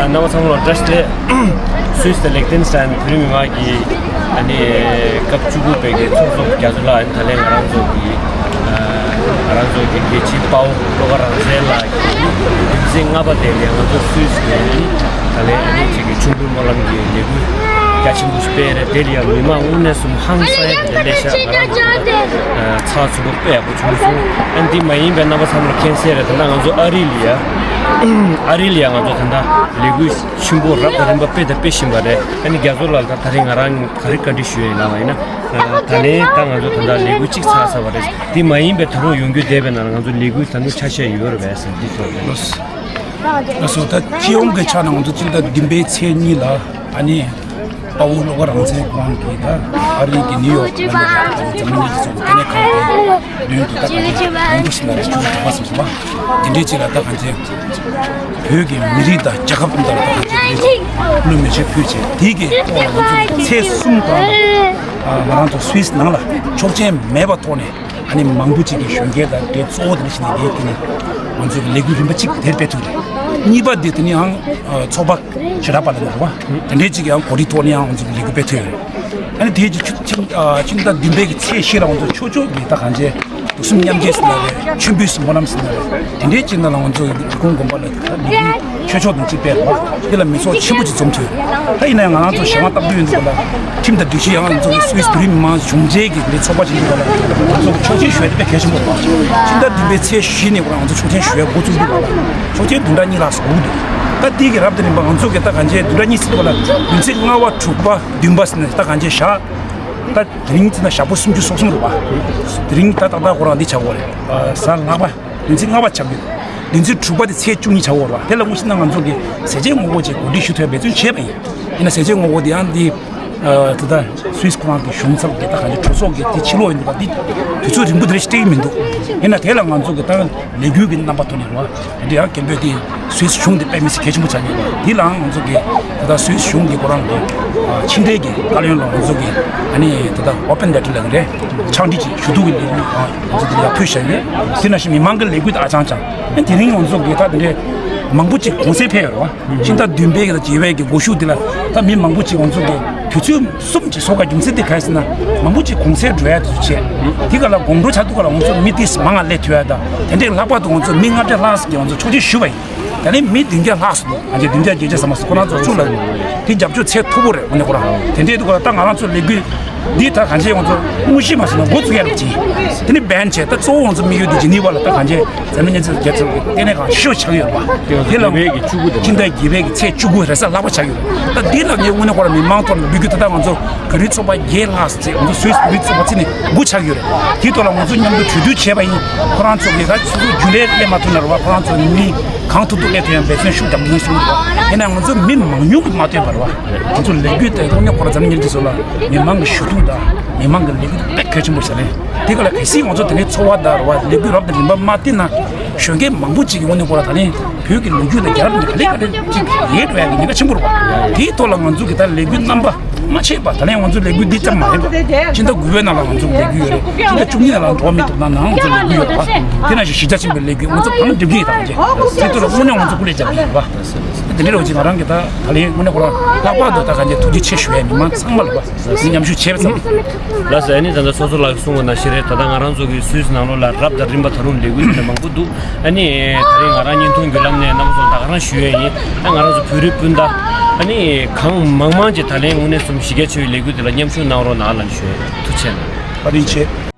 རྣམ་པ་ཚང་མ་ལ་བཀྲ་ཤིས་བདེ་ལེགས། སུད་སི་དང་ལིག་ཏེན་སི་ཊེན་བོད་རིགས་མི་མང་གི་ཨ་ནི་སྐབས་བཅུ་དགུ་པའི་གི་ཚོགས་གཙོ་རྒྱ་མཚོ་ལགས། ཨ་ནི་ད་ལན་ང་རང་ཚོ་གི་ཨ་ང་རང་ཚོ་གི་རྒྱལ་གཅེས་དཔའ་བོ་བློ་དགའ་རང་བཙན་ལགས་ཀྱི་བདུན་ཚིགས་ལྔ་པ་དེ་ལ་ང་ཚོ་སུད་སི་ནས་ད་ལན་ཨ་ནི་ཅིག་གི་མཆོད་འབུལ་སྨོན་ལམ་གྱི་ལས་འགུལ་རྒྱ་ཆེན་པོ་ཞིག་སྤེལ་རེད། དེ་ལ་ཡང་མི་མང་དངོས་གནས་སུ་ཧང་སང་ཡ་དེ་འདྲ་སླེབས་ཤག་ང་རང་ཚོ་ད་ལྟ་ཚགས་ཚུད་པོ་དཔེ་ཡག་པོ་བྱུང་སོང་། ཨ་ནི་འདི་མ་ཡིན་པའི་རྣམ་པ་ཚང་མ་ལ་མཁྱེན་གསལ་རེད། ད་ལྟ་ང་ཚོ་ཨ་རི་ལ་ཡ་ཨ་རི་ལ་ཡ་ང་ཚོ་ད་ལྟ་ལས་འགུལ་ཆེན་པོ་རབ་དང་རིམ་པ་སྤེལ་དང་སྤེལ་བཞིན་པ་རེད། ཨ་ནི་རྒྱ་མཚོ་ལགས་ད་ད་རིང་ང་རང་ག་རེ་བཀའ་འདྲི་ཞུ་ཡ་ཡིན་ལབ་པ་ཡིན་ན། ད་ལན་ད་ང་ཚོ་ད་ལྟ་ལས་འགུལ་གཅིག་ཚར་ཚར་བ་རེད། དེ་མ་ཡིན་པའི་ད་རུང་ཡོང་རྒྱུ་བསྡད་པའི་ནང་ལ་ང་ཚོ་ལས་འགུལ་ད་དུང་ཆ་ཤས་ཡོད་རེད་པས་ཟེར་འདི་ཚོ་རེད། ལགས་སོ། ད་སྤྱི་ཡོངས་ཀྱི་ཆ་ནས་ང་ཚོ་སྤྱི་ཟླ་བདུན་པའི་ཚེས་གཉིས་ལ་ཨ་ནི་དཔའ་བོ་བློ་དགའ་རང་བཙན་ཁོང་གིས་ད་ཨ་རི་གི་ནིའུ་ཡོག་ལ་འཛམ་གླིང་གི་ཚོགས་ལྟེ་གནས་ཁང་གི་མདུན་དུ་ད་ག་ནས་གོང་བུ་ཞིག་ལ་རེ་བཅུ་དྲུག་པ་སོགས་སོ་བ། དེ་འདྲའི་ཅིག་ལ་ད་གང་ཅི་བོད་ཀྱི་མི་རིགས་དང་རྒྱལ་ཁབ་ཀུན་ཏུ་ད་གང་ཅི་བློ་མི་ཆེ་ཕུལ་བྱས། དེའི་གི་ཐོག་ལ་ང་ཚོ་ཚེས་གསུམ་གོང་ལ་ང་རང་ཚོ་སུད་སི་ནང་ལ་ཆོག་མཆན་མེད་པའི་ཐོག་ནས་ཨ་ནི་མང་པོ་ཅིག་གིས་གཞོན་སྐྱེས་དང་འབྲེལ་གཙོ་བོ་དེ་འདྲ་ཞིག་ནས་འདིའི་དེ་ནི་ང་ཚོའི་ལས་འགུལ་རིམ་པ་གཅིག་དེར་སྤེལ་ཐུབ་རེད། གཉིས་པ་དེ་དེ་ནི་ཡང་ཚོགས་པ་ཞེ་དྲག་པ་ལ་འགྲོ་བ་དེ་འདྲའི་ཅིག་ཡང་གོ་སྒྲིག་ཐོག་ནས་ཡང་ང་ཚོ་ལས་འགུལ་སྤེལ་ཐུབ་ཡོད་རེད། ཨ་ནི་དེའི་ཕྱི་ཕྱི་ཨ་ཕྱི་ཟླ་བདུན་པའི་གི་ཚེས་བཞི་ལ་ང་ཚོ་ཆོས་ཕྱོགས་ཀྱི་ད་གང་ཅི་དུག་གསུམ་མཉམ་སྐྱེད་ཟེར་ན་རེད། མཆོད་འབུལ་སྨོན་ལམ་ཟེར་ན་རེད། དེ་འདྲའི་ཅིག་ནང་ལ་ང་ཚོ་འབྲི་གུང་དགོན་པ་ལ་ད་ལས་འགུལ་ཆོས་ཕྱོགས་དང་གཅིག་སྤེལ་རོགས། དེ་ལ་མི་ཚོགས་ཆེན་པོ་ཅིག་འཛོམས་ཐུབ། ད་ཡིན་ན་ཡང་ང་རང་ཚོ་གཞན་དབང་སྟབས་བདེ་ཡོད་འདུག་ག་ལ། ཁྲིམས་དང་སྒྲིག་གཞི་ཡང་ང་ཚོ་སུད་སི་བོད་རིགས་མི་མང་གཞུང་འབྲེལ་གྱི་འདི་ཚོགས་པ་ཅིག་འདུག་ག་ལ། ང་ཚོ་ཆོག་མཆན་ཞུ་ཡ་དེ་དཔེ་གལ་ཆེན་པོ་རེད། ཕྱི་ཟླ་བདུན་པའི་ཚེས་བཞི་ནས་ཁོ་རང་ང་ཚོ་ཆོག་མཆན་ཞུ་ཡ་འགོ་བཙུགས་འདུག་ག་ལ། ཆོག་མཆན་བདུན་ཕྲག་གཉིས་ལྷག་ཙམ་འགོར་འདུག་ད་དེ་གི་རབ་དང་རིམ་པ་ང་ཚོ་གི་ད་གང་ཅི་བདུན་ཕྲག་གཉིས་ཙམ་འདུག་ག་ལ། བདུན་ཚིགས་ལྔ་པ་དྲུག་པ་བདུན་པ་ཟེར་ནས་ད་གང་ཅི་བཞག་ད་དེ་རིང་ཚེ་ན་ཞག་པོ་སུམ་ཅུ་སོ་གསུམ་རེད་པ། དེ་རིང་ད་ཏག་ཏག་ཁོ་རང་འདི་ཆགས་ཡོད་རེད། གཟའ་ལྷག་པ་བདུན་ཚིགས་ལྔ་པ་ཆགས་ཡོད། བདུན་ཚིགས་དྲུག་པ་དེ་ཚེས་བཅུ་གཉིས་ཆགས་ཡོད་རེད་པ། དེ་ལ་དངོས་གཞི་ན་ང་ཚོ་གི་ཟས་བཅད་ངོ་རྒོལ་ཅིག་གོ་སྒྲིག་ཞུ་ཐུབ་པའི་འབད་བརྩོན་བྱས་པ་ཡིན། ཡིན་ན་ཟས་བཅད་ངོ་རྒོལ་དེ་ཡང་འདི་ད་ལྟ་སུད་སི་ཁོ་རང་གི་གཞུང་ཚབ་ཀྱི་ད་གང་ཅི་གྲོས་ཚོགས་ཀྱི་དེ་ཕྱི་ལོགས་ཡིན་འདུག་ག་འདི་དུས་ཚོད་རིང་པོ་དེ་འདྲ་ཞིག་སྤྲད་ཀྱི་མི་འདུག་ཡིན་ན་དེ་ལ་ང་ཚོ་གི་ད་ལས་འགུལ་གྱི་རྣམ་པ་ཐོག་ནས་རེད་པ། དེ་འདྲ་ཡང་སྐད་འབོད་དེ་སུད་སི་གཞུང་དེ་དཔེ་མི་སྲིད་གལ་ཆེན་པོ་ཆགས་ཡོད་པ། དེ་ལའང་ང་ཚོ་གི་ད་ལྟ་སུད་སི་གཞུང་གི་ཁོ་རང་གི་ཕྱི་འབྲེལ་གྱི་བཀའ་བློན་ལ་ང་ཚོ་གི་ཨ་ནི་ད་ལྟ་ཨོ་པན་ལེ་ཊར་ལབ་ཀྱི་རེད། ཕྱག་བྲིས་ཅིག་ཞུ་གཏུག་གི་ལས་འགུལ་ང་ཚོ་དེ་ལ་ཕུལ་བཞག་ཡོད། དེ་ནང་བཞིན་མི་མང་གི་ལས་འགུལ་དེ་ཨ་ཅང་ཅང་ཨ་དེ་རིང་ང་ཚོ་གི་ད་དེ་འདྲའི་མང་པོ་ཅིག་གུང་སེང་ཕེབས་ཡོད་རེད་པ། ཕྱི་ཟླ་བདུན་པའི་གི་ད་རྗེས་པའི་གི་འགོ་ཤུགས་དེ་ལ་ད་མི་མང་པོ་ཅིག་ང་ཚོ་གི་དུས་ཚོད་གསུམ་ཅིག་སོང་ག་རྒྱུ་མཚན་དེ་ག་རེ་ཟེར་ན་མང་པོ་ཅིག་གུང་སེང་འགྲོ་ཡ་དེ་ཚོ་བྱས། དེ་ག་ལ་དགོང་དྲོ་ཆགས་དུས་ག་ལ་ང་ཚོ་མི་དེ་མང་ང་སླེབས་ཐུབ་ཡ་ད་དེ་འདྲའི་ལྷག་པར་དུ་ང་ཚོ་མི་ལྔ་བརྒྱ་ལྷག་ཙམ་གྱིས་ང་ཚོ་ཆོག་མཆན་ཞུས་པ་ཡིན། ད་ནི་མི་བདུན་བརྒྱ་ལྷག་ཙམ་འདུག་ང་ཚོ་བདུན་བརྒྱ་བརྒྱད་བརྒྱ་ཙམ་མ་སོང་ཁོ་རང་ཚོ་ཚུར་ལ་དེ་རྒྱབ་སྐྱོར་ཚད་མཐོ་པོ་རེད། འོ་ནི་ཁོ་རང་དེ་འདྲའི་དུས་ག་ལ་ད་ང་རང་ཚོ་ལས་འགུལ་འདི་ད་གང་ཅི་ང་ཚོ་དངོས་གཞི་མ་སོང་ན་འགོ་ཚུགས་ཡ་རེད་ཅིང་། དེ་ནི་བན་བྱས་ད་གཙོ་བོ་ང་ཚོ་དམིགས་ཡུལ་འདི་ཇི་ནི་ཝ་ལ་ད་གང་ཅི་འཛམ་གླིང་སྤྱི་ཚོགས་རྒྱལ་ཚོགས་ཀྱི་ལྟེ་གནས་ཁང་ཆེ་ཤོས་ཆགས་ཀྱི་ཡོད་པ། དེ་ལ་ང་ཚོ་ཕྱི་ཟླ་བརྒྱད་པའི་གི་ཚེས་བཅུ་དགུ་རེས་གཟའ་ལྷག་པ་ཆགས་ཡོད་རེད། ད་འདི་ལ་ངས་དངོས་གནས་ཁོ་རང་མི་མང་ཐོག་ནས་འབོད་སྐུལ་ད་ལྟ་ང་ཚོ་བོད་རིགས་ཚོགས་པ་བརྒྱད་ལྷག་ཙམ་ང་ཚོ་སུད་སི་བོད་རིགས་ཚོགས་པ་ཚོ་ནས་འགོ་ཆགས་ཡོད་རེད། དེའི་ཐོག་ལ་ང་ཚོ་མཉམ་དུ་གྲོས་བསྡུར་བྱས་པ་ཡིན། ཁོ་རང་ཚོ་གི་ད་སོ་སོ་རྒྱུན་ལས་སླེབས་མ་ཐུབ་ན་རེད་བ། ཁོ་རང་ཚོ་མི་གང་ཐུབ་ཐུབ་སླེབས་ཐུབ་ཡང་འབད་བརྩོན་ཤུགས་རྒྱབ་མཁན་ཞིག་རེད་བ། ཡིན་ན་ང་ཚོ་མི་མང་ཉུང་གིས་མ་ལྟོས་པར་བ། ང་ཚོ་ལས་འགུལ་དེ་དངོས་གནས་ཁོ་རང་འཛམ་གླིང་སྤྱི་ཚོགས་ལ་མི་མང་གི་ཞུ་གཏུག་དང་མི་མང་གི་ལས་འགུལ་དེ་དཔེ་གལ་ཆེན་པོ་ཞིག་རེད། དེ་ག་ལ་གལ་སྲིད་ང་ཚོ་དེ་ནས་ཚོར་བ་དང་རེད་བ། ལས་འགུལ་རབ་དང་རིམ་པ་མ་བསྟན་ན་གཞོན་སྐྱེས་མང་པོ་ཅིག་གིས་དངོས་གནས་ཁོ་རང་ད་ལན་བོད་ཀྱི་ལོ་རྒྱུས་དང་རྒྱལ་རབས་འདི་ག་ལེ་ག་ལེ་ཅིག་ཡལ་འགྲོ་ཡ་གི་ཉེན་ཁ་ཆེན་པོ་རེད་བ། དེའི་ཐོག་ལ་ང་ཚོ་གི་ད་ལས་འགུལ་རྣམ་པ་མ་ཆད་པ། ད་ལན་ང་ཚོ་ལས་འགུལ་འདི་ཙམ་མ་ཡིན་པ། ཕྱི་ཟླ་དགུ་པའི་ནང་ལ་ང་ཚོ་ལས་འགུལ་ཡོད་རེད། ཕྱི་ཟླ་བཅུ་གཉིས་ནང་ལ་འགྲོ་བ་མི་འདུག་ན་ནའང་ང་ཚོ་ལས་འགུལ་ཡོད་རེད་བ། དེ་ནང་བཞིན་གཞིས་ཆགས་ཆེན་པོའི་ལས་འགུལ་ང་ཚོ་གང་འགྲིམ་གྱི་ཡིན་ད་ང་ཚོ་དེ་ཐོག་ལ་དངོས་གནས་ང་ཚོ་སྐུ་ལས་བརྒྱབ་ཀྱི་ཡོད་རེད་བ། དེ་འདྲ་རེད་བ། ཅིག་ང་རང་གི་ད་ད་ལན་དངོས་གནས་ཁོ་རང་ལྷག་པར་དུ་ད་ག་འདྲ་ཐུགས་རྗེ་ཆེ་ཞུ་ཡ་མི་མང་ཚང་མ་ལ་བ། མཉམ་ཞུགས་བྱས་པ་ཙམ། ལགས་སོ། ཨ་ནི་ད་ལྟ་སོ་སོ་ལགས་ཀྱིས་གསུངས་པ་ནང་བཞིན་རེད། ད་ལྟ་ང་རང་ཚོ་གི་སུད་སི་ནང་ལོགས་ལ་རབ་དང་རིམ་པ་ད་རུང་ལས་འགུལ་དེ་འདྲ་མང་པོ་འདུག་ཨ་ནི་ད་རིང་ང་རང་བརྙན་ཐུང་བརྒྱུད་ལམ་ནས་རྣམ་པ་ཚོར་ད་ག་རང་ཞུ་ཡ་ཡིན། ཨ་ང་རང་ཚོ་བོད་རིགས་སྤུན་ཟླ་ཨ་ནི་གང་མང་མང་ཅིག་ད་ལན་དངོས་གནས་སུ་གཞི་རྒྱ་ཆེ་བའི་ལས་འགུལ་དེ་ལ་མཉམ་ཞུགས་གནང་རོགས་གནང་ལབ་ནས་ཞུ་ཡ་ཡིན། ཐུགས་རྗེ་ཆེ་གནང་། བཀའ་དྲིན་ཆེ།